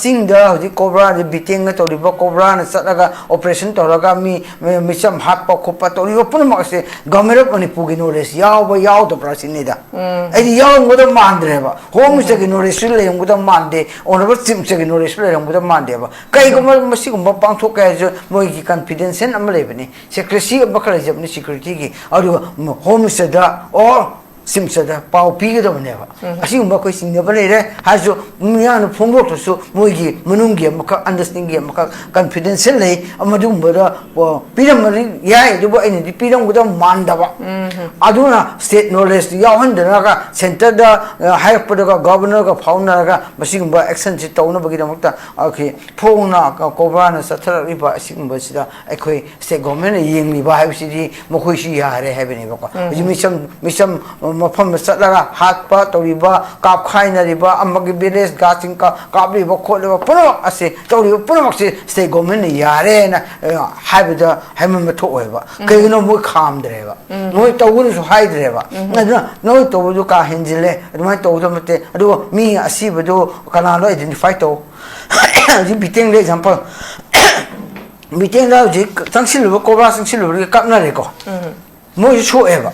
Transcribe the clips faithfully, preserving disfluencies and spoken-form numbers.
ꯆꯤꯡꯗ ꯍꯧꯖꯤꯛ ꯀꯣꯕ꯭ꯔꯥꯗ ꯕꯤꯇꯦꯡꯅ ꯇꯧꯔꯤꯕ, ꯀꯣꯕ꯭ꯔꯥꯅ ꯆꯠꯂꯒ operation ꯇꯧꯔꯒ ꯃꯤ, ꯃꯤ ꯃꯤꯆꯝ ꯍꯥꯠꯄ ꯈꯣꯠꯄ ꯇꯧꯔꯤꯕ ꯄꯨꯝꯅꯃꯛ ꯑꯁꯦ Government of ꯃꯅꯤꯄꯨꯔꯒꯤ knowledge ꯌꯥꯎꯕ ꯌꯥꯎꯗꯕ꯭ꯔꯥ ꯁꯤꯅꯤꯗ꯫ ꯑꯩꯗꯤ ꯌꯥꯎꯔꯝꯒꯗꯕ ꯃꯥꯟꯗ꯭ꯔꯦꯕ꯫ Home Ministerꯒꯤ knowledgeꯁꯨ ꯂꯩꯔꯝꯒꯗꯕ ꯃꯥꯟꯗꯦ, Honourable Chief Ministerꯒꯤ knowledgeꯁꯨ ꯂꯩꯔꯝꯒꯗꯕ ꯃꯥꯟꯗꯦꯕ꯫ ꯀꯩꯒꯨꯝꯕ ꯃꯁꯤꯒꯨꯝꯕ ꯄꯥꯡꯊꯣꯛꯀꯦ ꯍꯥꯏꯔꯁꯨ ꯃꯣꯏꯒꯤ confidential ꯑꯃ ꯂꯩꯕꯅꯤ, secrecy ꯑꯃꯈꯛ ꯂꯩꯖꯕꯅꯤ securityꯒꯤ꯫ ꯑꯗꯨꯒ Home Ministerꯗ or Chief Ministerꯗ ꯄꯥꯎ ꯄꯤꯒꯗꯕꯅꯦꯕ꯫ ꯑꯁꯤꯒꯨꯝꯕ ꯑꯩꯈꯣꯏ ꯆꯤꯡꯅꯕ ꯂꯩꯔꯦ ꯍꯥꯏꯔꯁꯨ, ꯃꯤꯌꯥꯝꯅ ꯐꯣꯡꯗꯣꯛꯇ꯭ꯔꯁꯨ ꯃꯣꯏꯒꯤ ꯃꯅꯨꯡꯒꯤ ꯑꯃꯈꯛ understandingꯒꯤ ꯑꯃꯈꯛ confidential ꯂꯩ, ꯃꯗꯨꯒꯨꯝꯕꯗ, ꯑꯣ, ꯄꯤꯔꯝꯕꯗꯤ ꯌꯥꯏ, ꯑꯗꯨꯕꯨ ꯑꯩꯅꯗꯤ ꯄꯤꯔꯝꯒꯗꯕ ꯃꯥꯟꯗꯕ꯫ ꯑꯗꯨꯅ state knowledgeꯇꯨ ꯌꯥꯎꯍꯟꯗꯅꯒ centreꯗ, ꯑ, ꯍꯥꯏꯔꯛꯄꯗꯒ Governorꯒ ꯐꯥꯎꯅꯔꯒ ꯃꯁꯤꯒꯨꯝꯕ actionꯁꯤ ꯇꯧꯅꯕꯒꯤꯗꯃꯛꯇ ꯑꯩꯈꯣꯏ ꯐꯣꯡꯅ ꯀꯣꯕ꯭ꯔꯥꯅ ꯆꯠꯊꯔꯛꯂꯤꯕ ꯑꯁꯤꯒꯨꯝꯕꯁꯤꯗ ꯑꯩꯈꯣꯏ state governmentꯅ ꯌꯦꯡꯂꯤꯕ ꯍꯥꯏꯕꯁꯤꯗꯤ ꯃꯈꯣꯏꯁꯨ ꯌꯥꯔꯦ ꯍꯥꯏꯕꯅꯦꯕꯀꯣ꯫ ꯍꯧꯖꯤꯛ ꯃꯤꯆꯝ, ꯃꯤꯆꯝ ꯃꯐꯝꯗ ꯆꯠꯂꯒ ꯍꯥꯠꯄ ꯇꯧꯔꯤꯕ, ꯀꯥꯞꯈꯥꯏꯅꯔꯤꯕ, ꯑꯃꯒꯤ village guardꯁꯤꯡ ꯀꯥ-, ꯀꯥꯞꯂꯤꯕ ꯈꯣꯠꯂꯤꯕ ꯄꯨꯝꯅꯃꯛ ꯑꯁꯦ, ꯇꯧꯔꯤꯕ ꯄꯨꯝꯅꯃꯛꯁꯦ state governmentꯅ ꯌꯥꯔꯦꯅ, ꯑ, ꯍꯥꯏꯕꯗ ꯍꯥꯏꯃꯟꯕ ꯊꯣꯛꯑꯣꯏꯕ꯫ ꯀꯩꯒꯤꯅꯣ ꯃꯣꯏ ꯈꯥꯝꯗ꯭ꯔꯦꯕ꯫ ꯃꯣꯏ ꯇꯧꯒꯅꯨꯁꯨ ꯍꯥꯏꯗ꯭ꯔꯦꯕ꯫ ꯑꯗꯨꯅ ꯅꯣꯏ ꯇꯧꯕꯗꯨ ꯀꯥ ꯍꯦꯟꯖꯤꯜꯂꯦ, ꯑꯗꯨꯃꯥꯏꯅ ꯇꯧꯒꯗꯕ ꯅꯠꯇꯦ꯫ ꯑꯗꯨꯒ ꯃꯤ ꯑꯁꯤꯕꯗꯨ ꯀꯅꯥꯅꯣ identify ꯇꯧ꯫ ꯍꯧꯖꯤꯛ ꯕꯤꯇꯦꯡꯗ example, ꯕꯤꯇꯦꯡꯗ ꯍꯧꯖꯤꯛ ꯆꯪꯁꯤꯜꯂꯨꯕ, ꯀꯣꯕ꯭ꯔꯥ ꯆꯪꯁꯤꯜꯂꯨꯕꯒꯤ ꯀꯥꯞꯅꯔꯦꯀꯣ꯫ ꯃꯣꯏꯁꯨ ꯁꯣꯛꯑꯦꯕ꯫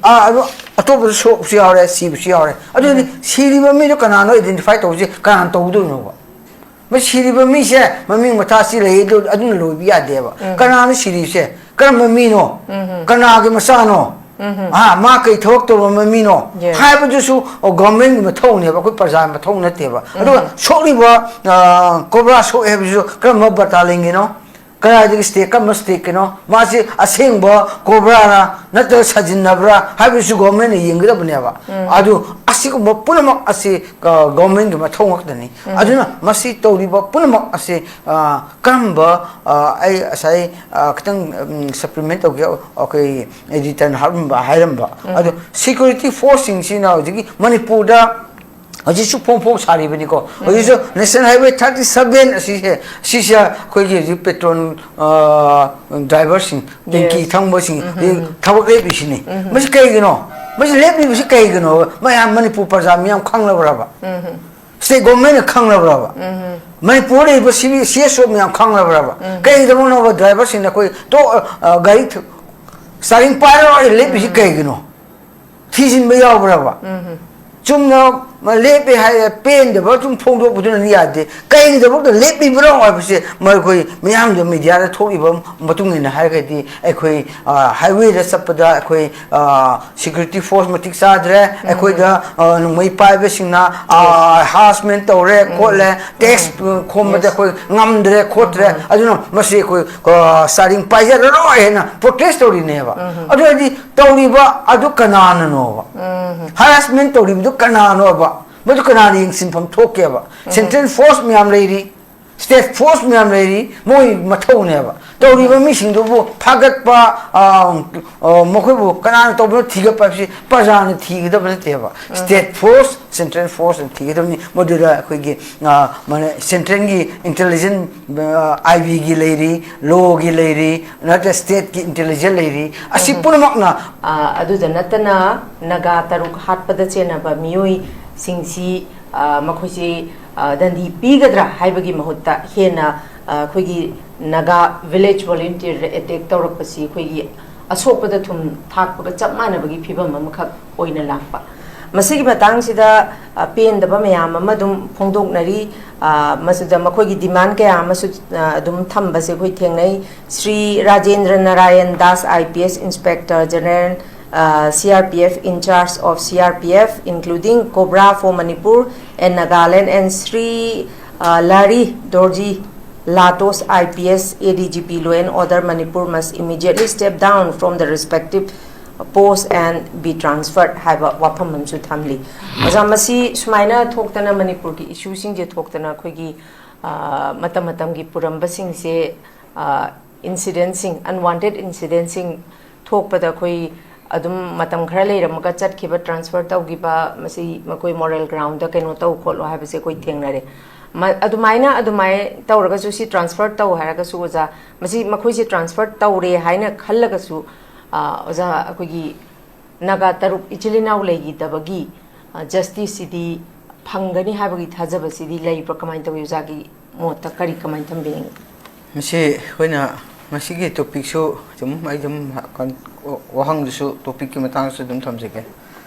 ꯑꯥ, ꯑꯗꯨ ꯑꯇꯣꯞꯄꯁꯨ ꯁꯣꯛꯄꯁꯨ ꯌꯥꯎꯔꯦ, ꯁꯤꯕꯁꯨ ꯌꯥꯎꯔꯦ꯫ ꯑꯗꯨꯗꯤ ꯁꯤꯔꯤꯕ ꯃꯤꯗꯣ ꯀꯅꯥꯅꯣ identify ꯇꯧꯕꯁꯦ ꯀꯅꯥꯅ ꯇꯧꯗꯣꯏꯅꯣꯕ? ꯃꯁꯤ ꯁꯤꯔꯤꯕ ꯃꯤꯁꯦ ꯃꯃꯤꯡ ꯃꯊꯥ ꯁꯤ ꯂꯩ, ꯑꯗꯨ, ꯑꯗꯨꯅ ꯂꯣꯏꯕ ꯌꯥꯗꯦꯕ꯫ ꯀꯅꯥꯅ ꯁꯤꯔꯤꯁꯦ? ꯀꯔꯝꯕ ꯃꯤꯅꯣ? ꯀꯅꯥꯒꯤ ꯃꯆꯥꯅꯣ? ꯑꯥ, ꯃꯥ ꯀꯩ ꯊꯕꯛ ꯇꯧꯔꯝꯕ ꯃꯤꯅꯣ? Yes. ꯍꯥꯏꯕꯗꯨꯁꯨ, ꯑꯣ, governmentꯀꯤ ꯃꯊꯧꯅꯦꯕ, ꯑꯩꯈꯣꯏ ꯄ꯭ꯔꯖꯥꯒꯤ ꯃꯊꯧ ꯅꯠꯇꯦꯕ꯫ ꯑꯗꯨꯒ ꯁꯣꯛꯂꯤꯕ, ꯑꯥ, ꯀꯣꯕ꯭ꯔꯥ ꯁꯣꯛꯑꯦ ꯍꯥꯏꯕꯁꯤꯁꯨ ꯀꯔꯝꯕ ꯕꯇꯥꯂꯤꯌꯟꯒꯤꯅꯣ? ꯀꯗꯥꯏꯗꯒꯤ state, ꯀꯔꯝꯕ stateꯀꯤꯅꯣ? ꯃꯥꯁꯤ ꯑꯁꯦꯡꯕ ꯀꯣꯕ꯭ꯔꯥꯔꯥ ꯅꯠꯇ꯭ꯔꯒ ꯁꯥꯖꯤꯟꯅꯕ꯭ꯔꯥ ꯍꯥꯏꯕꯁꯨ governmentꯅ ꯌꯦꯡꯒꯗꯕꯅꯦꯕ꯫ ꯑꯗꯨ ꯑꯁꯤꯒꯨꯝꯕ ꯄꯨꯝꯅꯃꯛ ꯑꯁꯤ, ꯑ, governmentꯀꯤ ꯃꯊꯧ ꯉꯥꯛꯇꯅꯤ꯫ ꯑꯗꯨꯅ ꯃꯁꯤ ꯇꯧꯔꯤꯕ ꯄꯨꯝꯅꯃꯛ ꯑꯁꯤ, ꯑ, ꯀꯔꯝꯕ, ꯑ, ꯑꯩ ꯉꯁꯥꯏ, ꯑ, ꯈꯤꯇꯪ, ꯎꯝ, supplement ꯇꯧꯒꯦ, ꯑꯩꯈꯣꯏ editorꯅ ꯍꯥꯞꯂꯝꯕ, ꯍꯥꯏꯔꯝꯕ꯫ ꯑꯗꯨ security forceꯁꯤꯡꯁꯤꯅ ꯍꯧꯖꯤꯛꯀꯤ ꯃꯅꯤꯄꯨꯔꯗ ꯍꯧꯖꯤꯛꯁꯨ ꯐꯣꯡ ꯐꯣꯡ ꯁꯥꯔꯤꯕꯅꯤꯀꯣ꯫ ꯍꯧꯖꯤꯛꯁꯨ National Highway thirty seven ꯑꯁꯤꯁꯦ, ꯁꯤꯁꯦ ꯑꯩꯈꯣꯏꯒꯤ ꯍꯧꯖꯤꯛ petrol, ꯑ, driverꯁꯤꯡ, tank Yes. ꯊꯪꯕꯁꯤꯡ ꯍꯧꯖꯤꯛ ꯊꯕꯛ ꯂꯦꯞꯄꯤꯁꯤꯅꯤ꯫ ꯃꯁꯤ ꯀꯩꯒꯤꯅꯣ? ꯃꯁꯤ ꯂꯦꯞꯂꯤꯕꯁꯤ ꯀꯩꯒꯤꯅꯣ? ꯃꯌꯥꯝ ꯃꯅꯤꯄꯨꯔ ꯄ꯭ꯔꯖꯥ ꯃꯤꯌꯥꯝ ꯈꯪꯂꯕ꯭ꯔꯕ? ꯁ꯭ꯇꯦꯠ ꯒꯣꯔꯃꯦꯟꯅ ꯈꯪꯂꯕ꯭ꯔꯕ? ꯃꯅꯤꯄꯨꯔꯗ ꯂꯩꯔꯤꯕ ꯁꯤ ꯁꯤ ꯑꯦꯁ ꯑꯣ ꯃꯌꯥꯝ ꯈꯪꯂꯕ꯭ꯔꯕ? ꯀꯩꯒꯤꯗꯃꯛꯅꯣꯕ ꯗ꯭ꯔꯥꯏꯚꯔꯁꯤꯡꯅ ꯑꯩꯈꯣꯏ ꯇꯣ-, ꯑ, ꯒꯥꯔꯤ ꯊ-, ꯁ꯭ꯇꯥꯔꯤꯡ ꯄꯥꯏꯔꯒ ꯂꯦꯞꯄꯤꯁꯤ ꯀꯩꯒꯤꯅꯣ? ꯊꯤꯖꯤꯟꯕ ꯌꯥꯎꯕ꯭ꯔꯕ? ꯆꯨꯝꯅ ꯂꯦꯞꯄꯦ ꯍꯥꯏꯔ ꯄꯦꯟꯗꯕ ꯁꯨꯝ ꯐꯣꯡꯗꯣꯛꯄꯗꯨꯅꯗꯤ ꯌꯥꯗꯦ꯫ ꯀꯩꯒꯤꯗꯃꯛꯇ ꯂꯦꯞꯄꯤꯕꯅꯣ ꯍꯥꯏꯕꯁꯦ ꯃꯈꯣꯏ ꯃꯤꯌꯥꯝꯗ, ꯃꯦꯗꯤꯌꯥꯗ ꯊꯣꯛꯏꯕ ꯃꯇꯨꯡ ꯏꯟꯅ ꯍꯥꯏꯔꯒꯗꯤ, ꯑꯩꯈꯣꯏ, ꯑ, ꯍꯥꯏꯋꯦꯗ ꯆꯠꯄꯗ ꯑꯩꯈꯣꯏ, ꯑ, ꯁꯦꯀ꯭ꯌꯨꯔꯤꯇꯤ ꯐꯣꯔꯁ ꯃꯇꯤꯛ ꯆꯥꯗ꯭ꯔꯦ꯫ ꯑꯩꯈꯣꯏꯗ, ꯑ, ꯅꯣꯡꯃꯩ ꯄꯥꯏꯕꯁꯤꯡꯅ, ꯑ, ꯍꯔꯥꯁꯃꯦꯟ ꯇꯧꯔꯦ, ꯈꯣꯠꯂꯦ, ꯇꯦꯛꯁ ꯈꯣꯝꯕꯗ ꯑꯩꯈꯣꯏ ꯉꯝꯗ꯭ꯔꯦ, ꯈꯣꯠꯇ꯭ꯔꯦ꯫ ꯑꯗꯨꯅ ꯃꯁꯤ ꯑꯩꯈꯣꯏ, ꯑ, ꯁ꯭ꯇꯥꯔꯤꯡ ꯄꯥꯏꯖꯔꯔꯣꯏ ꯍꯥꯏꯅ ꯄ꯭ꯔꯣꯇꯦꯁ ꯇꯧꯔꯤꯅꯦꯕ꯫ ꯑꯗꯨ ꯑꯣꯏꯔꯗꯤ ꯇꯧꯔꯤꯕ ꯑꯗꯨ ꯀꯅꯥꯅꯅꯣꯕ? ꯍꯔꯥꯁꯃꯦꯟ ꯇꯧꯔꯤꯕꯗꯨ ꯀꯅꯥꯅꯣꯕ? ꯃꯗꯨ ꯀꯅꯥꯅ ꯌꯦꯡꯁꯤꯟꯐꯝ ꯊꯣꯛꯀꯦꯕ? ꯁꯦꯟꯇ꯭ꯔꯦꯜ ꯐꯣꯔꯁ ꯃꯌꯥꯝ ꯂꯩꯔꯤ, ꯁ꯭ꯇꯦꯠ ꯐꯣꯔꯁ ꯃꯌꯥꯝ ꯂꯩꯔꯤ, ꯃꯣꯏ ꯃꯊꯧꯅꯦꯕ꯫ ꯇꯧꯔꯤꯕ ꯃꯤꯁꯤꯡꯗꯨꯕꯨ ꯐꯥꯒꯠꯄ, ꯑ, ꯑ, ꯃꯈꯣꯏꯕꯨ ꯀꯅꯥꯅ ꯇꯧꯕꯅꯣ ꯊꯤꯒꯠꯄ ꯍꯥꯏꯕꯁꯤ ꯄ꯭ꯔꯖꯥꯅ ꯊꯤꯒꯗꯕ ꯅꯠꯇꯦꯕ꯫ ꯁ꯭ꯇꯦꯠ ꯐꯣꯔꯁ, ꯁꯦꯟꯇ꯭ꯔꯦꯜ ꯐꯣꯔꯁꯅ ꯊꯤꯒꯗꯕꯅꯤ꯫ ꯃꯗꯨꯗ ꯑꯩꯈꯣꯏꯒꯤ, ꯑ, ꯃꯥꯅ ꯁꯦꯟꯇ꯭ꯔꯦꯜꯒꯤ ꯏꯟꯇꯦꯂꯤꯖꯦꯟ, ꯑ, ꯑꯥꯏ ꯕꯤꯒꯤ ꯂꯩꯔꯤ, ꯂꯣꯒꯤ ꯂꯩꯔꯤ, ꯅꯠꯇ꯭ꯔ ꯁ꯭ꯇꯦꯠꯀꯤ ꯏꯟꯇꯦꯂꯤꯖꯦꯟ ꯂꯩꯔꯤ꯫ ꯑꯁꯤ ꯄꯨꯝꯅꯃꯛꯅ ꯑ, ꯑꯗꯨꯗ ꯅꯠꯇꯅ ꯅꯥꯒꯥ ꯇꯔꯨꯛ ꯍꯥꯠꯄꯗ ꯆꯦꯟꯅꯕ ꯃꯤꯑꯣꯏꯁꯤꯡꯁꯤ, ꯑ, ꯃꯈꯣꯏꯁꯤ, ꯑ, ꯗꯟꯗꯤ ꯄꯤꯒꯗ꯭ꯔꯥ ꯍꯥꯏꯕꯒꯤ ꯃꯍꯨꯠꯇ ꯍꯦꯟꯅ, ꯑ, ꯑꯩꯈꯣꯏꯒꯤ ꯅꯥꯒꯥ ꯚꯤꯂꯦꯖ ꯚꯣꯂꯨꯟꯇꯤꯌꯔꯗ ꯑꯦꯇꯦꯛ ꯇꯧꯔꯛꯄꯁꯤ ꯑꯩꯈꯣꯏꯒꯤ ꯑꯁꯣꯛꯄꯗ ꯊꯨꯝ ꯊꯥꯛꯄꯒ ꯆꯞ ꯃꯥꯟꯅꯕꯒꯤ ꯐꯤꯕꯝ ꯑꯃꯈꯛ ꯑꯣꯏꯅ ꯂꯥꯛꯄ꯫ ꯃꯁꯤꯒꯤ ꯃꯇꯥꯡꯁꯤꯗ, ꯑ, ꯄꯦꯟꯗꯕ ꯃꯌꯥꯝ ꯑꯃ ꯑꯗꯨꯝ ꯐꯣꯡꯗꯣꯛꯅꯔꯤ꯫ ꯑ, ꯃꯁꯤꯗ ꯃꯈꯣꯏꯒꯤ ꯗꯤꯃꯥꯟ ꯀꯌꯥ ꯑꯃꯁꯨ, ꯑ, ꯑꯗꯨꯝ ꯊꯝꯕꯁꯦ ꯑꯩꯈꯣꯏ ꯊꯦꯡꯅꯩ꯫ Shri Rajendra Narayan Das, I P S Inspector General, uh, C R P F in charge of C R P F, including Cobra for Manipur and Nagaland, and Shri, uh, Larry Dorji Latos, I P S, A D G P Law and Order Manipur, must immediately step down from the respective post and be transferred ꯍꯥꯏꯕ ꯋꯥꯐꯝ ꯑꯃꯁꯨ ꯊꯝꯂꯤ꯫ ꯑꯣꯖꯥ, ꯃꯁꯤ ꯁꯨꯃꯥꯏꯅ ꯊꯣꯛꯇꯅ, ꯃꯅꯤꯄꯨꯔꯒꯤ ꯏꯁꯨꯁꯤꯡꯁꯦ ꯊꯣꯛꯇꯅ ꯑꯩꯈꯣꯏꯒꯤ, ꯑ, ꯃꯇꯝ ꯃꯇꯝꯒꯤ ꯄꯨꯔꯝꯕꯁꯤꯡꯁꯦ, ꯑ, ꯏꯟꯁꯤꯗꯦꯟꯁꯤꯡ, ꯑꯟꯋꯥꯟꯇꯦꯗ ꯏꯟꯁꯤꯗꯦꯟꯁꯤꯡ ꯊꯣꯛꯄꯗ ꯑꯩꯈꯣꯏ ꯑꯗꯨꯝ ꯃꯇꯝ ꯈꯔ ꯂꯩꯔꯝꯃꯒ ꯆꯠꯈꯤꯕ, ꯇ꯭ꯔꯥꯟꯁꯐꯔ ꯇꯧꯈꯤꯕ, ꯃꯁꯤ ꯃꯈꯣꯏ ꯃꯣꯔꯦꯜ ꯒ꯭ꯔꯥꯎꯟꯗ ꯀꯩꯅꯣ ꯇꯧ ꯈꯣꯠꯂꯣ ꯍꯥꯏꯕꯁꯦ ꯑꯩꯈꯣꯏ ꯊꯦꯡꯅꯔꯦ꯫ ꯃ-, ꯑꯗꯨꯃꯥꯏꯅ, ꯑꯗꯨꯃꯥꯏꯅ ꯇꯧꯔꯒꯁꯨ, ꯁꯤ ꯇ꯭ꯔꯥꯟꯁꯐꯔ ꯇꯧ ꯍꯥꯏꯔꯒꯁꯨ, ꯑꯣꯖꯥ, ꯃꯁꯤ ꯃꯈꯣꯏꯁꯦ ꯇ꯭ꯔꯥꯟꯁꯐꯔ ꯇꯧꯔꯦ ꯍꯥꯏꯅ ꯈꯜꯂꯒꯁꯨ, ꯑ, ꯑꯣꯖꯥ, ꯑꯩꯈꯣꯏꯒꯤ ꯅꯥꯒꯥ ꯇꯔꯨꯛ ꯏꯆꯤꯜ ꯏꯅꯥꯎ ꯂꯩꯈꯤꯗꯕꯒꯤ, ꯑ, ꯖꯁꯇꯤꯁꯁꯤꯗꯤ ꯐꯪꯒꯅꯤ ꯍꯥꯏꯕꯒꯤ ꯊꯥꯖꯕꯁꯤꯗꯤ ꯂꯩꯕ꯭ꯔꯥ? ꯀꯃꯥꯏꯅ ꯇꯧꯋꯤ? ꯑꯣꯖꯥꯒꯤ ꯃꯣꯠꯇ ꯀꯔꯤ, ꯀꯃꯥꯏꯅ ꯊꯝꯕꯤꯅꯤꯡꯉꯤ? ꯃꯁꯤ ꯑꯩꯈꯣꯏꯅ ꯉꯁꯤꯒꯤ ꯇꯣꯄꯤꯛꯁꯨ ꯑꯗꯨꯝ ꯑꯩ ꯑꯗꯨꯝ ꯋꯥꯍꯪꯗꯨꯁꯨ ꯇꯣꯄꯤꯛꯀꯤ ꯃꯇꯥꯡꯗꯁꯨ ꯑꯗꯨꯝ ꯊꯝꯖꯒꯦ꯫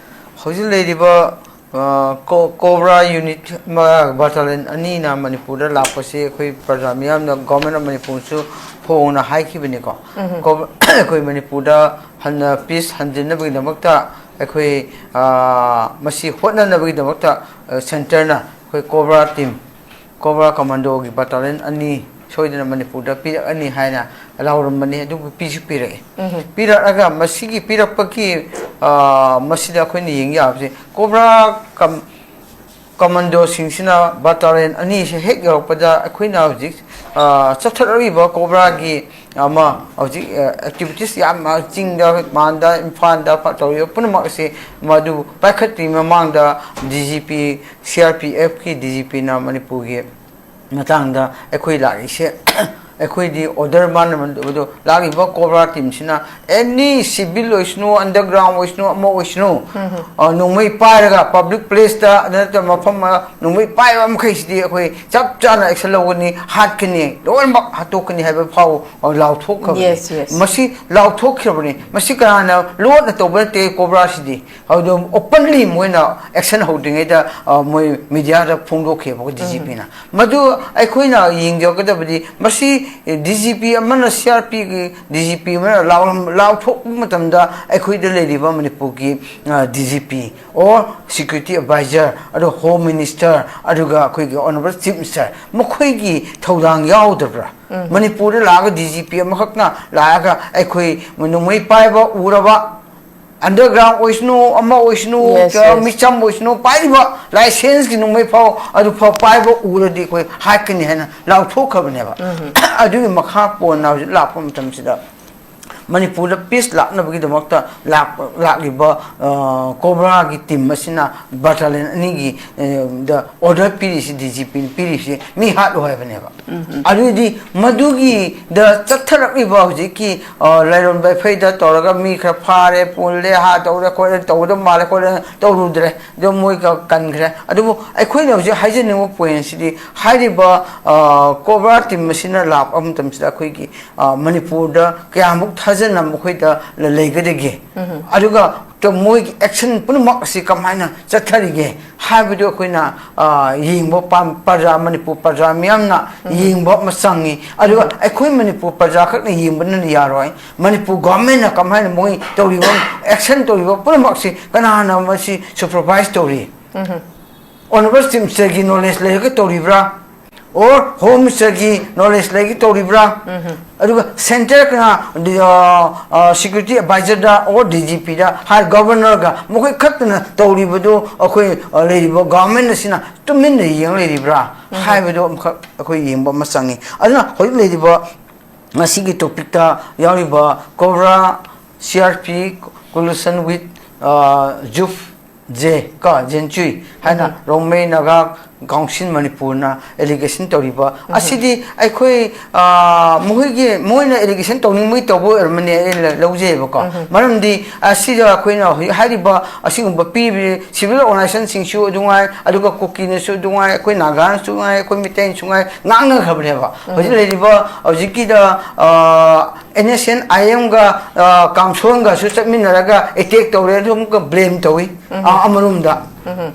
ꯍꯧꯖꯤꯛ ꯂꯩꯔꯤꯕ ꯀꯣꯕ꯭ꯔꯥ ꯌꯨꯅꯤꯠ ꯕꯥꯇꯥꯂꯤꯌꯟ ꯑꯅꯤꯅ ꯃꯅꯤꯄꯨꯔꯗ ꯂꯥꯛꯄꯁꯤ ꯑꯩꯈꯣꯏ ꯄ꯭ꯔꯖꯥ ꯃꯤꯌꯥꯝꯅ, ꯒꯣꯔꯃꯦꯟ ꯑꯣꯐ ꯃꯅꯤꯄꯨꯔꯁꯨ ꯐꯣꯡꯅ ꯍꯥꯏꯈꯤꯕꯅꯤꯀꯣ꯫ ꯑꯩꯈꯣꯏ ꯃꯅꯤꯄꯨꯔꯗ ꯍꯟꯅ ꯄꯤꯁ ꯍꯟꯖꯤꯟꯅꯕꯒꯤꯗꯃꯛꯇ ꯑꯩꯈꯣꯏ ꯃꯁꯤ ꯍꯣꯠꯅꯅꯕꯒꯤꯗꯃꯛꯇ ꯁꯦꯟꯇꯔꯅ ꯑꯩꯈꯣꯏ ꯀꯣꯕ꯭ꯔꯥ ꯇꯤꯝ, ꯀꯣꯕ꯭ꯔꯥ ꯀꯃꯥꯟꯗꯣꯒꯤ ꯕꯥꯇꯥꯂꯤꯌꯟ ꯑꯅꯤ ꯁꯣꯏꯗꯅ ꯃꯅꯤꯄꯨꯔꯗ ꯄꯤꯔꯛꯑꯅꯤ ꯍꯥꯏꯅ ꯂꯥꯎꯔꯝꯕꯅꯤ꯫ ꯑꯗꯨꯕꯨ ꯄꯤꯁꯨ ꯄꯤꯔꯛꯑꯦ꯫ ꯄꯤꯔꯛꯑꯒ ꯃꯁꯤꯒꯤ ꯄꯤꯔꯛꯄꯒꯤ ꯃꯁꯤꯗ ꯑꯩꯈꯣꯏꯅ ꯌꯦꯡ ꯌꯥꯕꯁꯦ, ꯀꯣꯕ꯭ꯔꯥ ꯀꯝ ꯀꯃꯥꯟꯗꯣꯁꯤꯡꯁꯤꯅ ꯕꯥꯇꯥꯂꯤꯌꯟ ꯑꯅꯤꯁꯦ ꯍꯦꯛ ꯌꯧꯔꯛꯄꯗ ꯑꯩꯈꯣꯏꯅ ꯍꯧꯖꯤꯛ ꯆꯠꯊꯔꯛꯂꯤꯕ ꯀꯣꯕ꯭ꯔꯥꯒꯤ ꯑꯃ ꯍꯧꯖꯤꯛ ꯑꯦꯛꯇꯤꯚꯤꯇꯤꯁ ꯌꯥꯝ ꯆꯤꯡꯗ, ꯃꯥꯟꯗ, ꯏꯝꯐꯥꯜꯗ ꯇꯧꯔꯤꯕ ꯄꯨꯝꯅꯃꯛ ꯑꯁꯤ ꯃꯗꯨ ꯄꯥꯏꯈꯠꯇ꯭ꯔꯤꯉꯩ ꯃꯃꯥꯡꯗ ꯗꯤ ꯖꯤ ꯄꯤ, C R P ꯑꯦꯐꯀꯤ D G ꯄꯤꯅ ꯃꯅꯤꯄꯨꯔꯒꯤ ꯃꯇꯥꯡꯗ ꯑꯩꯈꯣꯏ ꯂꯥꯛꯏꯁꯦ, ꯑꯩꯈꯣꯏꯗꯤ ꯑꯣꯔꯗꯔ ꯃꯥꯅ ꯃꯗꯨ ꯂꯥꯛꯂꯤꯕ ꯀꯣꯕ꯭ꯔꯥ ꯇꯤꯝꯁꯤꯅ ꯑꯦꯅꯤ ꯁꯤꯚꯤꯜ ꯑꯣꯏꯁꯅꯨ, ꯑꯟꯗꯔꯒ꯭ꯔꯥꯎꯟ ꯑꯣꯏꯁꯅꯨ, ꯑꯃ ꯑꯣꯏꯁꯅꯨ, ꯅꯣꯡꯃꯩ ꯄꯥꯏꯔꯒ ꯄꯕ꯭ꯂꯤꯛ ꯄ꯭ꯂꯦꯁꯇ ꯅꯠꯇ꯭ꯔꯒ ꯃꯐꯝ ꯅꯣꯡꯃꯩ ꯄꯥꯏꯕ ꯃꯈꯩꯁꯤꯗꯤ ꯑꯩꯈꯣꯏ ꯆꯞ ꯆꯥꯅ ꯑꯦꯛꯁꯟ ꯂꯧꯒꯅꯤ, ꯍꯥꯠꯀꯅꯤ, ꯂꯣꯏꯅꯃꯛ ꯍꯥꯠꯇꯣꯛꯀꯅꯤ ꯍꯥꯏꯕ ꯐꯥꯎ ꯂꯥꯎꯊꯣꯛꯈ꯭ꯔꯕꯅꯤ꯫ ꯃꯁꯤ ꯂꯥꯎꯊꯣꯛꯈ꯭ꯔꯕꯅꯤ꯫ ꯃꯁꯤ ꯀꯅꯥꯅ ꯂꯣꯟꯅ ꯇꯧꯕ ꯅꯠꯇꯦ꯫ ꯀꯣꯕ꯭ꯔꯥꯁꯤꯗꯤ ꯑꯗꯨꯝ ꯑꯣꯄꯟꯂꯤ ꯃꯣꯏꯅ ꯑꯦꯛꯁꯟ ꯍꯧꯗ꯭ꯔꯤꯉꯩꯗ ꯃꯣꯏ ꯃꯤꯗꯤꯌꯥꯗ ꯐꯣꯡꯗꯣꯛꯈꯤꯕꯀꯣ ꯗꯤ ꯖꯤ ꯄꯤꯅ꯫ ꯃꯗꯨ ꯑꯩꯈꯣꯏꯅ ꯌꯦꯡꯖꯒꯗꯕꯗꯤ ꯃꯁꯤ ꯗꯤ ꯖꯤ ꯄꯤ ꯑꯃꯅ, ꯁꯤ ꯑꯥꯔ ꯄꯤꯒꯤ ꯗꯤ ꯖꯤ ꯄꯤ ꯑꯃꯅ ꯂꯥꯎꯊꯣꯛꯄ ꯃꯇꯝꯗ ꯑꯩꯈꯣꯏꯗ ꯂꯩꯔꯤꯕ ꯃꯅꯤꯄꯨꯔꯒꯤ D G P or security adviser, ꯑꯗꯨꯒ ꯍꯣꯝ ꯃꯤꯅꯤꯁꯇꯔ, ꯑꯗꯨꯒ ꯑꯩꯈꯣꯏꯒꯤ ꯑꯣꯅꯔꯦꯕꯜ ꯆꯤꯐ ꯃꯤꯅꯤꯁꯇꯔ, ꯃꯈꯣꯏꯒꯤ ꯊꯧꯗꯥꯡ ꯌꯥꯎꯗꯕ꯭ꯔꯥ? ꯃꯅꯤꯄꯨꯔꯗ ꯂꯥꯛꯑꯒ ꯗꯤ ꯖꯤ ꯄꯤ ꯑꯃꯈꯛꯅ ꯂꯥꯛꯑꯒ ꯑꯩꯈꯣꯏ ꯅꯣꯡꯃꯩ ꯄꯥꯏꯕ ꯎꯔꯕ, ꯑꯟꯗꯔꯒ꯭ꯔꯥꯎꯟ ꯑꯣꯏꯁꯅꯨ, ꯑꯃ ꯑꯣꯏꯁꯅꯨ, ꯃꯤꯆꯝ ꯑꯣꯏꯁꯅꯨ, ꯄꯥꯏꯔꯤꯕ ꯂꯥꯏꯁꯦꯟꯁꯀꯤ ꯅꯣꯡꯃꯩ ꯐꯥꯎ ꯑꯗꯨ ꯐꯥꯎ ꯄꯥꯏꯕ ꯎꯔꯗꯤ ꯑꯩꯈꯣꯏ ꯍꯥꯠꯀꯅꯤ ꯍꯥꯏꯅ ꯂꯥꯎꯊꯣꯛꯈ꯭ꯔꯕꯅꯦꯕ꯫ ꯑꯗꯨꯒꯤ ꯃꯈꯥ ꯄꯣꯟꯅ ꯍꯧꯖꯤꯛ ꯂꯥꯛꯄ ꯃꯇꯝꯁꯤꯗ ꯃꯅꯤꯄꯨꯔꯗ ꯄꯤꯁ ꯂꯥꯛꯅꯕꯒꯤꯗꯃꯛꯇ ꯂꯥꯛ-, ꯂꯥꯛꯂꯤꯕ, ꯑ, ꯀꯣꯕ꯭ꯔꯥꯒꯤ ꯇꯤꯝ ꯑꯁꯤꯅ ꯕꯇꯥꯂꯤꯌꯟ ꯑꯅꯤꯒꯤ, ꯑ, ꯗ ꯑꯣꯔꯗꯔ ꯄꯤꯔꯤꯁꯤ, ꯗꯤ ꯖꯤ ꯄꯤꯅ ꯄꯤꯔꯤꯁꯤ, "ꯃꯤ ꯍꯥꯠꯂꯨ" ꯍꯥꯏꯕꯅꯦꯕ꯫ ꯑꯗꯨꯗꯤ ꯃꯗꯨꯒꯤꯗ ꯆꯠꯊꯔꯛꯂꯤꯕ ꯍꯧꯖꯤꯛꯀꯤ, ꯑ, ꯂꯥꯏꯔꯣꯟꯕ ꯏꯐꯩꯗ ꯇꯧꯔꯒ ꯃꯤ ꯈꯔ ꯐꯥꯔꯦ, ꯄꯨꯜꯂꯦ, ꯍꯥ ꯇꯧꯔꯦ, ꯈꯣꯠꯂꯦ, ꯇꯧꯒꯗꯕ ꯃꯥꯜꯂꯦ, ꯈꯣꯠꯂꯦ, ꯇꯧꯔꯨꯗ꯭ꯔꯦ꯫ ꯑꯗꯨ ꯃꯣꯏ ꯀ-, ꯀꯟꯈ꯭ꯔꯦ꯫ ꯑꯗꯨꯕꯨ ꯑꯩꯈꯣꯏꯅ ꯍꯧꯖꯤꯛ ꯍꯥꯏꯖꯅꯤꯡꯕ ꯄꯣꯏꯟꯁꯤꯗꯤ, ꯍꯥꯏꯔꯤꯕ, ꯑ, ꯀꯣꯕ꯭ꯔꯥ ꯇꯤꯝ ꯑꯁꯤꯅ ꯂꯥꯛꯄ ꯃꯇꯝꯁꯤꯗ ꯑꯩꯈꯣꯏꯒꯤ, ꯑ, ꯃꯅꯤꯄꯨꯔꯗ ꯀꯌꯥꯃꯨꯛ ꯊꯥꯖꯅ ꯃꯈꯣꯏꯗ ꯂ-, ꯂꯩꯒꯗꯒꯦ? ꯑꯗꯨꯒ ꯇ-, ꯃꯣꯏꯒꯤ ꯑꯦꯛꯁꯟ ꯄꯨꯝꯅꯃꯛ ꯑꯁꯤ ꯀꯃꯥꯏꯅ ꯆꯠꯊꯔꯤꯒꯦ ꯍꯥꯏꯕꯗꯨ ꯑꯩꯈꯣꯏꯅ, ꯑ, ꯌꯦꯡꯕ ꯄꯥꯝ-, ꯄ꯭ꯔꯖꯥ, ꯃꯅꯤꯄꯨꯔ ꯄ꯭ꯔꯖꯥ ꯃꯤꯌꯥꯝꯅ ꯌꯦꯡꯕ ꯑꯃ ꯆꯪꯉꯤ꯫ ꯑꯗꯨꯒ ꯑꯩꯈꯣꯏ ꯃꯅꯤꯄꯨꯔ ꯄ꯭ꯔꯖꯥ ꯈꯛꯅ ꯌꯦꯡꯕꯅ ꯌꯥꯔꯣꯏ꯫ ꯃꯅꯤꯄꯨꯔ ꯒꯣꯔꯃꯦꯟꯅ ꯀꯃꯥꯏꯅ ꯃꯣꯏ ꯇꯧꯔꯤꯕ, ꯑꯦꯛꯁꯟ ꯇꯧꯔꯤꯕ ꯄꯨꯝꯅꯃꯛꯁꯤ ꯀꯅꯥꯅ ꯃꯁꯤ ꯁꯨꯄꯔꯚꯥꯏꯁ ꯇꯧꯔꯤ? ꯑꯣꯅꯔꯦꯕꯜ ꯆꯤꯐ ꯃꯤꯅꯤꯁꯇꯔꯒꯤ ꯅꯣꯂꯦꯖ ꯂꯩꯔꯒ ꯇꯧꯔꯤꯕ꯭ꯔꯥ? ꯑꯣꯔ ꯍꯣꯝ ꯃꯤꯅꯤꯁꯇꯔꯒꯤ ꯅꯣꯂꯦꯖ ꯂꯩꯔꯒ ꯇꯧꯔꯤꯕ꯭ꯔꯥ? ꯑꯗꯨꯒ ꯁꯦꯟꯇꯔ ꯀꯅꯥ, ꯑ, ꯑ, ꯁꯦꯀ꯭ꯌꯨꯔꯤꯇꯤ ꯑꯦꯗꯚꯥꯏꯖꯔꯗ ꯑꯣꯔ ꯗꯤ ꯖꯤ ꯄꯤꯗ, ꯍꯥꯏ ꯒꯚꯔꯅꯔꯒ ꯃꯈꯣꯏ ꯈꯛꯇꯅ ꯇꯧꯔꯤꯕꯗꯨ ꯑꯩꯈꯣꯏ, ꯑ, ꯂꯩꯔꯤꯕ ꯒꯚꯔꯟꯃꯦꯟ ꯑꯁꯤꯅ ꯇꯨꯃꯤꯟꯅ ꯌꯦꯡ ꯂꯩꯔꯤꯕ꯭ꯔꯥ ꯍꯥꯏꯕꯗꯨ ꯑꯃꯈꯛ ꯑꯩꯈꯣꯏ ꯌꯦꯡꯕ ꯑꯃ ꯆꯪꯉꯤ꯫ ꯑꯗꯨꯅ ꯍꯧꯖꯤꯛ ꯂꯩꯔꯤꯕ ꯉꯁꯤꯒꯤ ꯇꯣꯄꯤꯛꯇ ꯌꯥꯎꯔꯤꯕ cobra, C R P, coalition with, ꯑ, ꯖꯨꯞ ꯖꯦ ꯀꯣ, ꯖꯦꯟꯆꯨꯏ ꯍꯥꯏꯅ ꯔꯣꯡꯃꯩ ꯅꯥꯒꯥ ꯀꯥꯎꯟꯁꯤꯜ ꯃꯅꯤꯄꯨꯔꯅ ꯑꯦꯂꯤꯒꯦꯁꯟ ꯇꯧꯔꯤꯕ ꯑꯁꯤꯗꯤ ꯑꯩꯈꯣꯏ, ꯑ, ꯃꯈꯣꯏꯒꯤ, ꯃꯣꯏꯅ ꯑꯦꯂꯤꯒꯦꯁꯟ ꯇꯧꯅꯤꯡꯕꯒꯤ ꯇꯧꯕ ꯑꯣꯏꯔꯝꯃꯅꯤ ꯑꯩꯅ ꯂꯧꯖꯩꯑꯕꯀꯣ꯫ ꯃꯔꯝꯗꯤ ꯑꯁꯤꯗ ꯑꯩꯈꯣꯏꯅ ꯍꯧꯖꯤꯛ ꯍꯥꯏꯔꯤꯕ ꯑꯁꯤꯒꯨꯝꯕ ꯄꯤꯔꯤꯕ ꯁꯤꯚꯤꯜ ꯑꯣꯔꯒꯅꯥꯏꯖꯦꯁꯟꯁꯤꯡꯁꯨ ꯑꯗꯨꯉꯥꯏ, ꯑꯗꯨꯒ ꯀꯨꯀꯤꯅꯁꯨ ꯑꯗꯨꯉꯥꯏ, ꯑꯩꯈꯣꯏ ꯅꯥꯒꯥꯅꯁꯨ ꯉꯥꯏ, ꯑꯩꯈꯣꯏ ꯃꯤꯇꯩꯅꯁꯨ ꯉꯥꯏ, ꯉꯥꯡꯅꯈ꯭ꯔꯕꯅꯦꯕ꯫ ꯍꯧꯖꯤꯛ ꯂꯩꯔꯤꯕ, ꯍꯧꯖꯤꯛꯀꯤꯗ, ꯑ, ꯑꯦꯟ ꯑꯦꯁ ꯑꯦꯟ ꯑꯥꯏ ꯑꯦꯝꯒ, ꯑ, ꯀꯥꯝꯁꯣꯟꯒꯁꯨ ꯆꯠꯃꯤꯟꯅꯔꯒ ꯑꯦꯇꯦꯛ ꯇꯧꯔꯦ, ꯑꯗꯨ ꯑꯃꯨꯛꯀ ꯕ꯭ꯂꯦꯝ ꯇꯧꯏ, ꯑ, ꯑꯃꯔꯣꯝꯗ꯫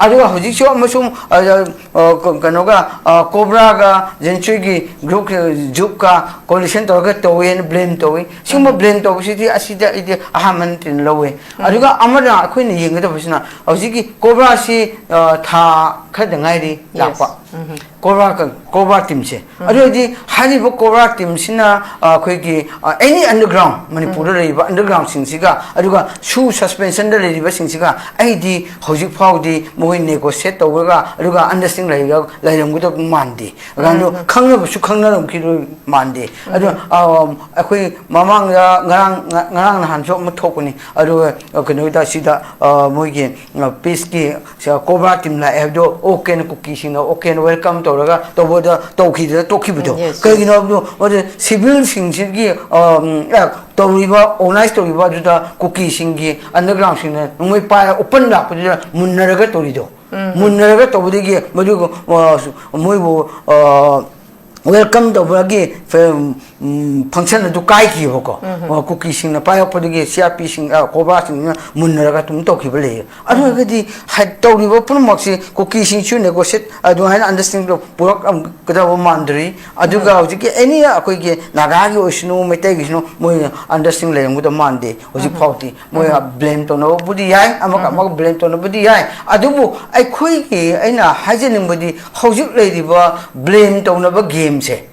ꯑꯗꯨꯒ ꯍꯧꯖꯤꯛꯁꯨ ꯑꯃꯁꯨꯡ, ꯑ, ꯑ, ꯀ-, ꯀꯩꯅꯣꯒ, ꯑ, ꯀꯣꯕ꯭ꯔꯥꯒ ꯖꯦꯟꯆꯨꯏꯒꯤ ꯒ꯭ꯔꯨꯞ, ꯖꯨꯞꯀ ꯀꯣꯂꯤꯁꯟ ꯇꯧꯔꯒ ꯇꯧꯋꯦꯅ ꯕ꯭ꯂꯦꯝ ꯇꯧꯏ꯫ ꯁꯤꯒꯨꯝꯕ ꯕ꯭ꯂꯦꯝ ꯇꯧꯕꯁꯤꯗꯤ ꯑꯁꯤꯗ ꯑꯩꯗꯤ ꯑꯍꯥꯟꯕ ꯅꯠꯇꯦꯅ ꯂꯧꯋꯦ꯫ ꯑꯗꯨꯒ ꯑꯃꯅ ꯑꯩꯈꯣꯏꯅ ꯌꯦꯡꯒꯗꯕꯁꯤꯅ ꯍꯧꯖꯤꯛꯀꯤ ꯀꯣꯕ꯭ꯔꯥꯁꯤ, ꯑ, ꯊꯥ ꯈꯔꯗ ꯉꯥꯏꯔꯤ ꯂꯥꯛꯄ꯫ ꯀꯣꯕ꯭ꯔꯥ ꯀ-, ꯀꯣꯕ꯭ꯔꯥ ꯇꯤꯝꯁꯦ꯫ ꯑꯗꯨ ꯑꯣꯏꯔꯗꯤ ꯍꯥꯏꯔꯤꯕ ꯀꯣꯕ꯭ꯔꯥ ꯇꯤꯝꯁꯤꯅ, ꯑ, ꯑꯩꯈꯣꯏꯒꯤ, ꯑ, ꯑꯦꯅꯤ ꯑꯟꯗꯔꯒ꯭ꯔꯥꯎꯟ, ꯃꯅꯤꯄꯨꯔꯗ ꯂꯩꯔꯤꯕ ꯑꯟꯗꯔꯒ꯭ꯔꯥꯎꯟꯁꯤꯡꯁꯤꯒ, ꯑꯗꯨꯒ ꯁꯨ ꯁꯁꯄꯦꯟꯁꯟꯗ ꯂꯩꯔꯤꯕꯁꯤꯡꯁꯤꯒ, ꯑꯩꯗꯤ ꯍꯧꯖꯤꯛ ꯐꯥꯎꯗꯤ ꯃꯈꯣꯏ ꯅꯦꯒꯣꯁꯤꯌꯦꯠ ꯇꯧꯔꯒ, ꯑꯗꯨꯒ ꯑꯟꯗꯔꯁꯇꯦꯟꯗꯤꯡ ꯂꯩꯔꯒ, ꯂꯩꯔꯝꯒꯗꯕ ꯃꯥꯟꯗꯦ꯫ ꯑꯗꯨꯒ ꯈꯪꯅꯕꯁꯨ ꯈꯪꯅꯔꯝꯈꯤꯔꯣꯏ ꯃꯥꯟꯗꯦ꯫ ꯑꯗꯣ, ꯑ, ꯑꯩꯈꯣꯏ ꯃꯃꯥꯡꯗ ꯉꯔꯥꯡ, ꯉ-, ꯉꯔꯥꯡ ꯅꯍꯥꯟꯁꯨ ꯑꯃ ꯊꯣꯛꯄꯅꯤ꯫ ꯑꯗꯨꯒ, ꯑ, ꯀꯩꯅꯣꯒꯤꯗ ꯁꯤꯗ, ꯑ, ꯃꯣꯏꯒꯤ, ꯑ, ꯄꯤꯁꯀꯤ ꯁ-, ꯀꯣꯕ꯭ꯔꯥ ꯇꯤꯝ ꯂꯥꯛꯑꯦ ꯍꯥꯏꯕꯗꯣ ꯑꯣꯀꯦꯅ ꯀꯨꯀꯤꯁꯤꯡꯅ ꯑꯣꯀꯦꯅ ꯋꯦꯜꯀꯝ ꯇꯧꯔꯒ ꯇꯧꯕꯗ ꯇꯧꯈꯤꯗꯅ ꯇꯣꯛꯈꯤꯕꯗꯣ꯫ Yes, yes. ꯀꯩꯒꯤꯅꯣ ꯍꯥꯏꯕꯗꯣ, ꯑꯗꯨ ꯁꯤꯚꯤꯜꯁꯤꯡꯁꯤꯒꯤ, ꯑꯝ, ꯑ, ꯇꯧꯔꯤꯕ, ꯑꯣꯔꯒꯅꯥꯏꯖ ꯇꯧꯔꯤꯕ ꯑꯗꯨꯗ ꯀꯨꯀꯤꯁꯤꯡꯒꯤ ꯑꯟꯗꯔꯒ꯭ꯔꯥꯎꯟꯁꯤꯡꯅ ꯅꯣꯡꯃꯩ ꯄꯥꯏꯔ ꯑꯣꯄꯟ ꯂꯥꯛꯄꯗꯨꯗ ꯃꯨꯟꯅꯔꯒ ꯇꯧꯔꯤꯗꯣ꯫ ꯃꯨꯟꯅꯔꯒ ꯇꯧꯕꯗꯒꯤ ꯃꯗꯨ, ꯑ, ꯃꯣꯏꯕꯨ, ꯑ, ꯋꯦꯜꯀꯝ ꯇꯧꯕꯒꯤ ꯐ-, ꯎꯝ, ꯐꯪꯁꯟ ꯑꯗꯨ ꯀꯥꯏꯈꯤꯕꯀꯣ꯫ ꯑ, ꯀꯨꯀꯤꯁꯤꯡꯅ ꯄꯥꯏꯔꯛꯄꯗꯒꯤ ꯁꯤ ꯑꯥꯔ ꯄꯤꯁꯤꯡ, ꯑ, ꯀꯣꯕ꯭ꯔꯥꯁꯤꯡꯁꯤꯅ ꯃꯨꯟꯅꯔꯒ ꯑꯗꯨꯝ ꯇꯧꯈꯤꯕ ꯂꯩꯌꯦ꯫ ꯑꯗꯨ ꯑꯣꯏꯔꯒꯗꯤ ꯍꯥꯏ-, ꯇꯧꯔꯤꯕ ꯄꯨꯝꯅꯃꯛꯁꯤ ꯀꯨꯀꯤꯁꯤꯡꯁꯨ ꯅꯦꯒꯣꯁꯤꯌꯦꯠ ꯑꯗꯨꯃꯥꯏꯅ ꯑꯟꯗꯔꯁꯇꯦꯟꯗꯤꯡꯗꯣ ꯄꯨꯔꯛꯀꯗꯕ ꯃꯥꯟꯗ꯭ꯔꯤ꯫ ꯑꯗꯨꯒ ꯍꯧꯖꯤꯛꯀꯤ ꯑꯦꯅꯤ ꯑꯩꯈꯣꯏꯒꯤ ꯅꯥꯒꯥꯒꯤ ꯑꯣꯏꯁꯅꯨ, ꯃꯩꯇꯩꯒꯤꯁꯨ ꯃꯣꯏ ꯑꯟꯗꯔꯁꯇꯦꯟꯗꯤꯡ ꯂꯩꯔꯝꯒꯗꯕ ꯃꯥꯟꯗꯦ ꯍꯧꯖꯤꯛ ꯐꯥꯎꯗꯤ꯫ ꯃꯣꯏ ꯕ꯭ꯂꯦꯝ ꯇꯧꯅꯕꯕꯨꯗꯤ ꯌꯥꯏ, ꯑꯃꯒ ꯑꯃꯒ ꯕ꯭ꯂꯦꯝ ꯇꯧꯅꯕꯗꯤ ꯌꯥꯏ, ꯑꯗꯨꯕꯨ ꯑꯩꯈꯣꯏꯒꯤ, ꯑꯩꯅ ꯍꯥꯏꯖꯅꯤꯡꯕꯗꯤ ꯍꯧꯖꯤꯛ ꯂꯩꯔꯤꯕ ꯕ꯭ꯂꯦꯝ ꯇꯧꯅꯕ ꯒꯦꯝꯁꯦ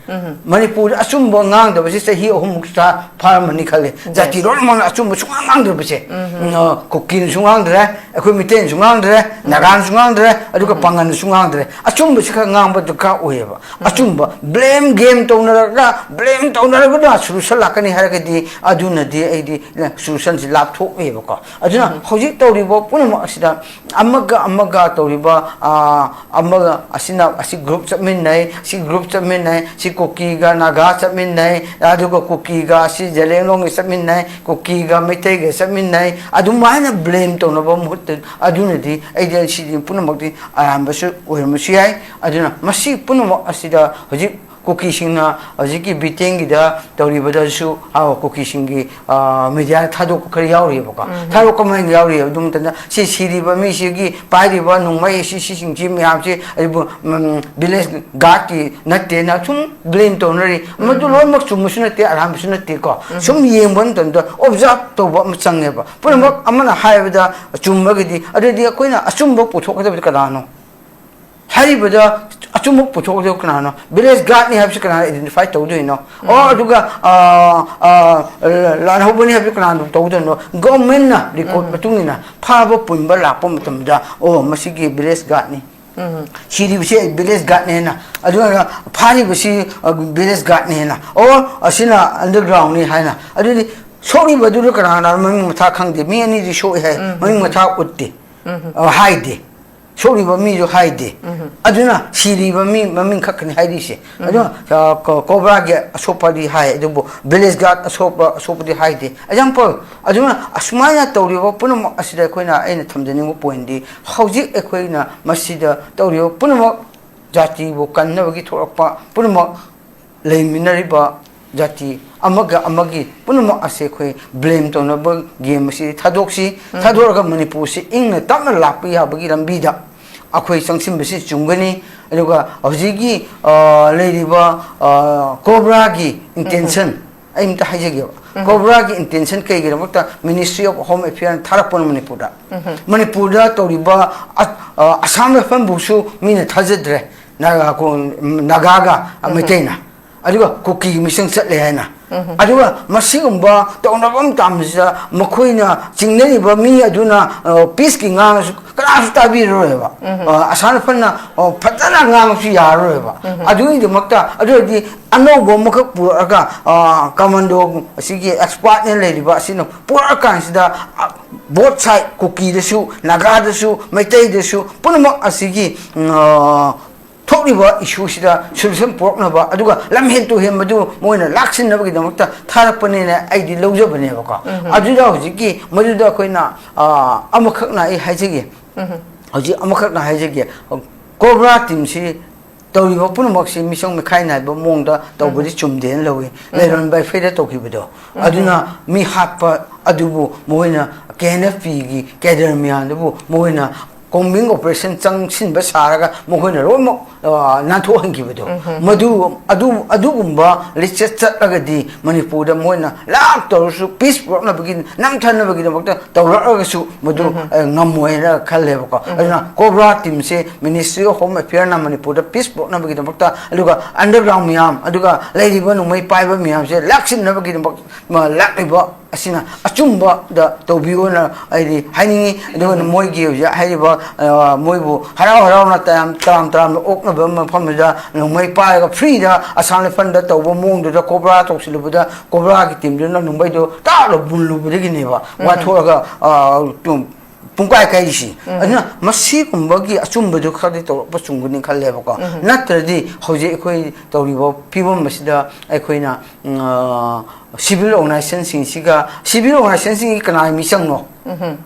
ꯃꯅꯤꯄꯨꯔꯗ ꯑꯆꯨꯝꯕ ꯉꯥꯡꯗꯕꯁꯤ ꯆꯍꯤ ꯑꯍꯨꯝꯃꯨꯛ ꯆꯥ-, ꯐꯥꯔꯝꯃꯅꯤ ꯈꯜꯂꯦ꯫ ꯖꯥꯇꯤ ꯂꯣꯏꯅꯃꯛꯅ ꯑꯆꯨꯝꯕ ꯁꯨꯡꯉꯥꯡ ꯉꯥꯡꯗꯕꯁꯦ꯫ ꯎꯝ, ꯀꯨꯀꯤꯅꯁꯨ ꯉꯥꯡꯗ꯭ꯔꯦ, ꯑꯩꯈꯣꯏ ꯃꯤꯇꯩꯅꯁꯨ ꯉꯥꯡꯗ꯭ꯔꯦ, ꯅꯥꯒꯥꯅꯁꯨ ꯉꯥꯡꯗ꯭ꯔꯦ, ꯑꯗꯨꯒ ꯄꯥꯡꯒꯜꯅꯁꯨ ꯉꯥꯡꯗ꯭ꯔꯦ꯫ ꯑꯆꯨꯝꯕꯁꯤ ꯈꯔ ꯉꯥꯡꯕ ꯗꯔꯀꯥꯔ ꯑꯣꯏꯌꯦꯕ꯫ ꯑꯆꯨꯝꯕ ꯕ꯭ꯂꯦꯝ ꯒꯦꯝ ꯇꯧꯅꯔꯒ, ꯕ꯭ꯂꯦꯝ ꯇꯧꯅꯔꯒꯅ ꯁꯣꯂꯨꯁꯟ ꯂꯥꯛꯀꯅꯤ ꯍꯥꯏꯔꯒꯗꯤ ꯑꯗꯨꯅꯗꯤ ꯑꯩꯗꯤ ꯁꯣꯂꯨꯁꯟꯁꯤ ꯂꯥꯞꯊꯣꯛꯑꯦꯕꯀꯣ꯫ ꯑꯗꯨꯅ ꯍꯧꯖꯤꯛ ꯇꯧꯔꯤꯕ ꯄꯨꯝꯅꯃꯛ ꯑꯁꯤꯗ ꯑꯃꯒ ꯑꯃꯒ ꯇꯧꯔꯤꯕ, ꯑ, ꯑꯃꯒ ꯑꯁꯤꯅ ꯑꯁꯤ ꯒ꯭ꯔꯨꯞ ꯆꯠꯃꯤꯟꯅꯩ, ꯁꯤ ꯒ꯭ꯔꯨꯞ ꯆꯠꯃꯤꯟꯅꯩ, ꯁꯤ ꯀꯨꯀꯤꯒ ꯅꯥꯒꯥ ꯆꯠꯃꯤꯟꯅꯩ, ꯑꯗꯨꯒ ꯀꯨꯀꯤꯒ ꯑꯁꯤ ꯖꯂꯦꯡꯂꯣꯡꯒ ꯆꯠꯃꯤꯟꯅꯩ, ꯀꯨꯀꯤꯒ ꯃꯩꯇꯩꯒ ꯆꯠꯃꯤꯟꯅꯩ, ꯑꯗꯨꯃꯥꯏꯅ ꯕ꯭ꯂꯦꯝ ꯇꯧꯅꯕ ꯃꯍꯨꯠꯇ ꯑꯗꯨꯅꯗꯤ ꯑꯩꯗꯤ ꯁꯤꯗꯤ ꯄꯨꯝꯅꯃꯛꯇꯤ ꯑꯔꯥꯟꯕꯁꯨ ꯑꯣꯏꯔꯝꯕꯁꯨ ꯌꯥꯏ꯫ ꯑꯗꯨꯅ ꯃꯁꯤ ꯄꯨꯝꯅꯃꯛ ꯑꯁꯤꯗ ꯍꯧꯖꯤꯛ ꯀꯨꯀꯤꯁꯤꯡꯅ ꯍꯧꯖꯤꯛꯀꯤ ꯕ꯭ꯔꯤꯇꯦꯟꯒꯤꯗ ꯇꯧꯔꯤꯕꯗꯁꯨ, ꯑ, ꯀꯨꯀꯤꯁꯤꯡꯒꯤ, ꯑ, ꯃꯦꯗꯤꯌꯥꯗ ꯊꯥꯗꯣꯛꯄ ꯈꯔ ꯌꯥꯎꯔꯤꯑꯕꯀꯣ꯫ ꯊꯥꯗꯣꯛꯄ ꯃꯌꯥꯝ ꯌꯥꯎꯔꯤ꯫ ꯑꯗꯨ ꯃꯇꯝꯗ ꯁꯤ ꯁꯤꯔꯤꯕ ꯃꯤꯁꯤꯒꯤ ꯄꯥꯏꯔꯤꯕ ꯅꯣꯡꯃꯩ ꯁꯤ, ꯁꯤꯁꯤꯡꯁꯤ ꯃꯌꯥꯝꯁꯤ ꯑꯩꯕꯨ, ꯎꯝ, ꯚꯤꯂꯦꯖ ꯒꯥꯔꯗꯀꯤ ꯅꯠꯇꯦꯅ ꯁꯨꯝ ꯕ꯭ꯂꯦꯝ ꯇꯧꯅꯔꯤ꯫ ꯃꯗꯨ ꯂꯣꯏꯅꯃꯛ ꯆꯨꯝꯕꯁꯨ ꯅꯠꯇꯦ, ꯑꯔꯥꯟꯕꯁꯨ ꯅꯠꯇꯦꯀꯣ꯫ ꯁꯨꯝ ꯌꯦꯡꯕ ꯃꯇꯝꯗ ꯑꯣꯕꯖꯥꯔꯕ ꯇꯧꯕ ꯑꯃ ꯆꯪꯉꯦꯕ꯫ ꯄꯨꯝꯅꯃꯛ ꯑꯃꯅ ꯍꯥꯏꯕꯗ ꯆꯨꯝꯃꯒꯗꯤ, ꯑꯗꯨꯗꯤ ꯑꯩꯈꯣꯏꯅ ꯑꯆꯨꯝꯕ ꯄꯨꯊꯣꯛꯀꯗꯕꯗꯤ ꯀꯅꯥꯅꯣ? ꯑꯔꯤꯕꯗ ꯑꯆꯨꯝꯕ ꯄꯨꯊꯣꯛꯇꯣꯏ ꯀꯅꯥꯅꯣ? ꯚꯤꯂꯦꯖ ꯒꯥꯔꯗꯅꯤ ꯍꯥꯏꯕꯁꯤ ꯀꯅꯥꯅ ꯑꯥꯏꯗꯦꯟꯇꯤꯐꯥꯏ ꯇꯧꯗꯣꯏꯅꯣ? ꯑꯣ, ꯑꯗꯨꯒ, ꯑ, ꯑ, ꯂꯥꯟꯍꯧꯕꯅꯤ ꯍꯥꯏꯕꯁꯤ ꯀꯅꯥꯅ ꯇꯧꯗꯣꯏꯅꯣ? ꯒꯣꯔꯃꯦꯟꯅ ꯔꯦꯀꯣꯔꯗ ꯃꯇꯨꯡ ꯏꯟꯅ ꯐꯥꯕ ꯄꯨꯟꯕ ꯂꯥꯛꯄ ꯃꯇꯝꯗ, ꯑꯣ, ꯃꯁꯤꯒꯤ ꯚꯤꯂꯦꯖ ꯒꯥꯔꯗꯅꯤ, ꯁꯤꯔꯤꯕꯁꯤ ꯚꯤꯂꯦꯖ ꯒꯥꯔꯗꯅꯦꯅ, ꯑꯗꯨꯒ ꯐꯥꯔꯤꯕꯁꯤ, ꯑ, ꯚꯤꯂꯦꯖ ꯒꯥꯔꯗꯅꯦꯅ, ꯑꯣ, ꯑꯁꯤꯅ ꯑꯟꯗꯔꯒ꯭ꯔꯥꯎꯟꯅꯤ ꯍꯥꯏꯅ, ꯑꯗꯨꯗꯤ ꯁꯣꯛꯂꯤꯕꯗꯨꯗ ꯀꯅꯥ ꯀꯅꯥ ꯃꯃꯤꯡ ꯃꯊꯥ ꯈꯪꯗꯦ, ꯃꯤ ꯑꯅꯤꯗꯤ ꯁꯣꯛꯏ ꯍꯥꯏ, ꯃꯃꯤꯡ ꯃꯊꯥ ꯎꯠꯇꯦ, ꯑ, ꯍꯥꯏꯗꯦ꯫ ꯁꯣꯛꯂꯤꯕ ꯃꯤꯁꯨ ꯍꯥꯏꯗꯦ꯫ ꯑꯗꯨꯅ ꯁꯤꯔꯤꯕ ꯃꯤ ꯃꯃꯤꯡ ꯈꯛꯇꯅꯤ ꯍꯥꯏꯔꯤꯁꯦ꯫ ꯑꯗꯨꯅ, ꯑ, ꯀꯣ-, ꯀꯣꯕ꯭ꯔꯥꯒꯤ ꯑꯁꯣꯛꯄꯗꯤ ꯍꯥꯏ, ꯑꯗꯨꯕꯨ ꯚꯤꯂꯦꯖ ꯒꯥꯔꯗ ꯑꯁꯣꯛꯄ, ꯑꯁꯣꯛꯄꯗꯤ ꯍꯥꯏꯗꯦ꯫ ꯑꯦꯛꯖꯥꯝꯄꯜ, ꯑꯗꯨꯅ ꯑꯁꯨꯃꯥꯏꯅ ꯇꯧꯔꯤꯕ ꯄꯨꯝꯅꯃꯛ ꯑꯁꯤꯗ ꯑꯩꯈꯣꯏꯅ, ꯑꯩꯅ ꯊꯝꯖꯅꯤꯡꯕ ꯄꯣꯏꯟꯗꯤ, ꯍꯧꯖꯤꯛ ꯑꯩꯈꯣꯏꯅ ꯃꯁꯤꯗ ꯇꯧꯔꯤꯕ ꯄꯨꯝꯅꯃꯛ, ꯖꯥꯇꯤꯕꯨ ꯀꯟꯅꯕꯒꯤ ꯊꯣꯛꯂꯛꯄ ꯄꯨꯝꯅꯃꯛ, ꯂꯩꯃꯤꯟꯅꯔꯤꯕ ꯖꯥꯇꯤ ꯑꯃꯒ ꯑꯃꯒꯤ ꯄꯨꯝꯅꯃꯛ ꯑꯁꯦ ꯑꯩꯈꯣꯏ ꯕ꯭ꯂꯦꯝ ꯇꯧꯅꯕ ꯒꯦꯝ ꯑꯁꯤ ꯊꯥꯗꯣꯛꯁꯤ꯫ ꯊꯥꯗꯣꯛꯑꯒ ꯃꯅꯤꯄꯨꯔꯁꯤ ꯏꯪꯅ ꯇꯞꯅ ꯂꯥꯛꯄ ꯌꯥꯕꯒꯤ ꯂꯝꯕꯤꯗ ꯑꯩꯈꯣꯏ ꯆꯪꯁꯤꯟꯕꯁꯤ ꯆꯨꯝꯒꯅꯤ꯫ ꯑꯗꯨꯒ ꯍꯧꯖꯤꯛꯀꯤ, ꯑ, ꯂꯩꯔꯤꯕ, ꯑ, ꯀꯣꯕ꯭ꯔꯥꯒꯤ ꯏꯟꯇꯦꯟꯁꯟ, ꯑꯩ ꯑꯝꯇ ꯍꯥꯏꯖꯒꯦꯕ꯫ ꯀꯣꯕ꯭ꯔꯥꯒꯤ ꯏꯟꯇꯦꯟꯁꯟ ꯀꯩꯒꯤꯗꯃꯛꯇ Ministry of Home Affairsꯅ ꯊꯥꯔꯛꯄꯅ ꯃꯅꯤꯄꯨꯔꯗ? ꯃꯅꯤꯄꯨꯔꯗ ꯇꯧꯔꯤꯕ ꯑ-, ꯑ, ꯑꯁꯥꯝ ꯔꯥꯏꯐꯜꯕꯨꯁꯨ ꯃꯤꯅ ꯊꯥꯖꯗ꯭ꯔꯦ, ꯅꯥꯒꯥ ꯀꯣ-, ꯅꯥꯒꯥꯒ ꯃꯩꯇꯩꯅ꯫ ꯑꯗꯨꯒ ꯀꯨꯀꯤꯒꯤ ꯃꯤꯆꯪ ꯆꯠꯂꯦ ꯍꯥꯏꯅ꯫ ꯑꯗꯨꯒ ꯃꯁꯤꯒꯨꯝꯕ ꯇꯧꯅꯕ ꯃꯇꯝꯁꯤꯗ ꯃꯈꯣꯏꯅ ꯆꯤꯡꯅꯔꯤꯕ ꯃꯤ ꯑꯗꯨꯅ, ꯑ, ꯄꯤꯁꯀꯤ ꯉꯥꯡꯉꯁꯨ ꯀꯅꯥꯁꯨ ꯇꯥꯕꯤꯔꯔꯣꯏꯕ꯫ ꯑ, ꯑꯁꯥꯝ ꯔꯥꯏꯐꯜꯅ, ꯑ, ꯐꯖꯅ ꯉꯥꯡꯉꯁꯨ ꯌꯥꯔꯔꯣꯏꯕ꯫ ꯑꯗꯨꯒꯤꯗꯃꯛꯇ ꯑꯗꯨ ꯑꯣꯏꯔꯗꯤ ꯑꯅꯧꯕ ꯑꯃꯈꯛ ꯄꯨꯔꯛꯑꯒ, ꯑ, ꯀꯃꯥꯟꯗꯣ ꯑꯁꯤꯒꯤ ꯑꯦꯛꯁꯄꯥꯔꯠꯅ ꯂꯩꯔꯤꯕ ꯑꯁꯤꯅ ꯄꯨꯔꯛꯑꯀꯥꯟꯁꯤꯗ, ꯑ, both side, ꯀꯨꯀꯤꯗꯁꯨ, ꯅꯥꯒꯥꯗꯁꯨ, ꯃꯩꯇꯩꯗꯁꯨ ꯄꯨꯝꯅꯃꯛ ꯑꯁꯤꯒꯤ, ꯎꯝ, ꯑ, ꯊꯣꯛꯂꯤꯕ ꯏꯁꯨꯁꯤꯗ ꯁꯣꯂꯨꯁꯟ ꯄꯨꯔꯛꯅꯕ, ꯑꯗꯨꯒ ꯂꯝꯍꯦꯟ ꯇꯨꯍꯦꯟꯕꯗꯨ ꯃꯣꯏꯅ ꯂꯥꯛꯁꯤꯟꯅꯕꯒꯤꯗꯃꯛꯇ ꯊꯥꯔꯛꯄꯅꯦꯅ ꯑꯩꯗꯤ ꯂꯧꯖꯕꯅꯦꯕꯀꯣ꯫ ꯑꯗꯨꯗ ꯍꯧꯖꯤꯛꯀꯤ ꯃꯗꯨꯗ ꯑꯩꯈꯣꯏꯅ, ꯑ, ꯑꯃꯈꯛꯅ ꯑꯩ ꯍꯥꯏꯖꯒꯦ, ꯍꯧꯖꯤꯛ ꯑꯃꯈꯛꯅ ꯍꯥꯏꯖꯒꯦ, ꯀꯣꯕ꯭ꯔꯥ ꯇꯤꯝꯁꯤ ꯇꯧꯔꯤꯕ ꯄꯨꯝꯅꯃꯛꯁꯤ ꯃꯤꯆꯪ ꯃꯤꯈꯥꯏ ꯅꯥꯏꯕ ꯃꯑꯣꯡꯗ ꯇꯧꯕꯗꯤ ꯆꯨꯝꯗꯦꯅ ꯂꯧꯏ꯫ ꯂꯩꯔꯣꯟ ꯕꯥꯏꯐꯩꯗ ꯇꯧꯈꯤꯕꯗꯣ, ꯑꯗꯨꯅ ꯃꯤ ꯍꯥꯠꯄ ꯑꯗꯨꯕꯨ ꯃꯈꯣꯏꯅ ꯀꯦ ꯑꯦꯟ ꯑꯦꯐ ꯄꯤꯒꯤ ꯀꯦꯗꯔ ꯃꯌꯥꯝꯗꯨꯕꯨ ꯃꯈꯣꯏꯅ ꯀꯣꯝꯕꯤꯡ ꯑꯣꯄꯔꯦꯁꯟ ꯆꯪꯁꯤꯟꯕ ꯁꯥꯔꯒ ꯃꯈꯣꯏꯅ ꯂꯣꯏꯅꯃꯛ ꯅꯥꯟꯊꯣꯛꯍꯟꯈꯤꯕꯗꯣ, ꯃꯗꯨ ꯑꯗꯨ ꯑꯗꯨꯒꯨꯝꯕ ꯂꯤꯆꯠ ꯆꯠꯂꯒꯗꯤ ꯃꯅꯤꯄꯨꯔꯗ ꯃꯣꯏꯅ ꯂꯥꯛ ꯇꯧꯔꯁꯨ, ꯄꯤꯁ ꯄꯨꯔꯛꯅꯕꯒꯤ, ꯅꯝꯊꯅꯕꯒꯤꯗꯃꯛꯇ ꯇꯧꯔꯛꯑꯒꯁꯨ ꯃꯗꯨ ꯉꯝꯃꯣꯏꯅ ꯈꯜꯂꯦꯕꯀꯣ꯫ ꯑꯗꯨꯅ ꯀꯣꯕ꯭ꯔꯥ ꯇꯤꯝꯁꯦ Ministry of Home Affairꯅ ꯃꯅꯤꯄꯨꯔꯗ ꯄꯤꯁ ꯄꯨꯔꯛꯅꯕꯒꯤꯗꯃꯛꯇ, ꯑꯗꯨꯒ ꯑꯟꯗꯔꯒ꯭ꯔꯥꯎꯟ ꯃꯌꯥꯝ, ꯑꯗꯨꯒ ꯂꯩꯔꯤꯕ ꯅꯣꯡꯃꯩ ꯄꯥꯏꯕ ꯃꯌꯥꯝꯁꯦ ꯂꯥꯛꯁꯤꯟꯅꯕꯒꯤꯗꯃꯛ ꯂꯥꯛꯂꯤꯕ ꯑꯁꯤꯅ ꯑꯆꯨꯝꯕꯗ ꯇꯧꯕꯤꯌꯣꯅ ꯑꯩꯗꯤ ꯍꯥꯏꯅꯤꯡꯉꯤ꯫ ꯑꯗꯨꯒ ꯃꯣꯏꯒꯤ ꯍꯧꯖꯤꯛ ꯍꯥꯏꯔꯤꯕ, ꯃꯣꯏꯕꯨ ꯍꯔꯥꯎ ꯍꯔꯥꯎꯅ ꯇꯔꯥꯝ ꯇꯔꯥꯝ ꯇꯔꯥꯝꯅ ꯑꯣꯛꯅꯕ ꯃꯐꯝꯗꯨꯗ ꯅꯣꯡꯃꯩ ꯄꯥꯏꯔꯒ ꯐ꯭ꯔꯤꯗ ꯑꯁꯥꯝ ꯔꯥꯏꯐꯜꯗ ꯇꯧꯕ ꯃꯑꯣꯡꯗꯨꯗ ꯀꯣꯕ꯭ꯔꯥ ꯇꯧꯁꯤꯜꯂꯨꯕꯗ, ꯀꯣꯕ꯭ꯔꯥꯒꯤ ꯇꯤꯝꯗꯨꯅ ꯅꯣꯡꯃꯩꯗꯣ ꯇꯥꯛꯂ ꯃꯨꯜꯂꯨꯕꯗꯒꯤꯅꯦꯕ ꯋꯥꯊꯣꯛꯑꯒ, ꯑ, ꯇꯨꯝ-, ꯄꯨꯡꯀꯥꯏ ꯀꯥꯏꯔꯤꯁꯤ꯫ ꯑꯗꯨꯅ ꯃꯁꯤꯒꯨꯝꯕꯒꯤ ꯑꯆꯨꯝꯕꯗꯨ ꯈꯔꯗꯤ ꯇꯧꯔꯛꯄ ꯆꯨꯝꯒꯅꯤ ꯈꯜꯂꯦꯕꯀꯣ꯫ ꯅꯠꯇ꯭ꯔꯗꯤ ꯍꯧꯖꯤꯛ ꯑꯩꯈꯣꯏ ꯇꯧꯔꯤꯕ ꯐꯤꯕꯝ ꯑꯁꯤꯗ ꯑꯩꯈꯣꯏꯅ, ꯎꯝ, ꯑ, ꯁꯤꯚꯤꯜ ꯑꯣꯔꯒꯅꯥꯏꯖꯦꯁꯟꯁꯤꯡꯁꯤꯒ, ꯁꯤꯚꯤꯜ ꯑꯣꯔꯒꯅꯥꯏꯖꯦꯁꯟꯁꯤꯡꯒꯤ ꯀꯅꯥꯒꯤ ꯃꯤꯆꯪꯅꯣ?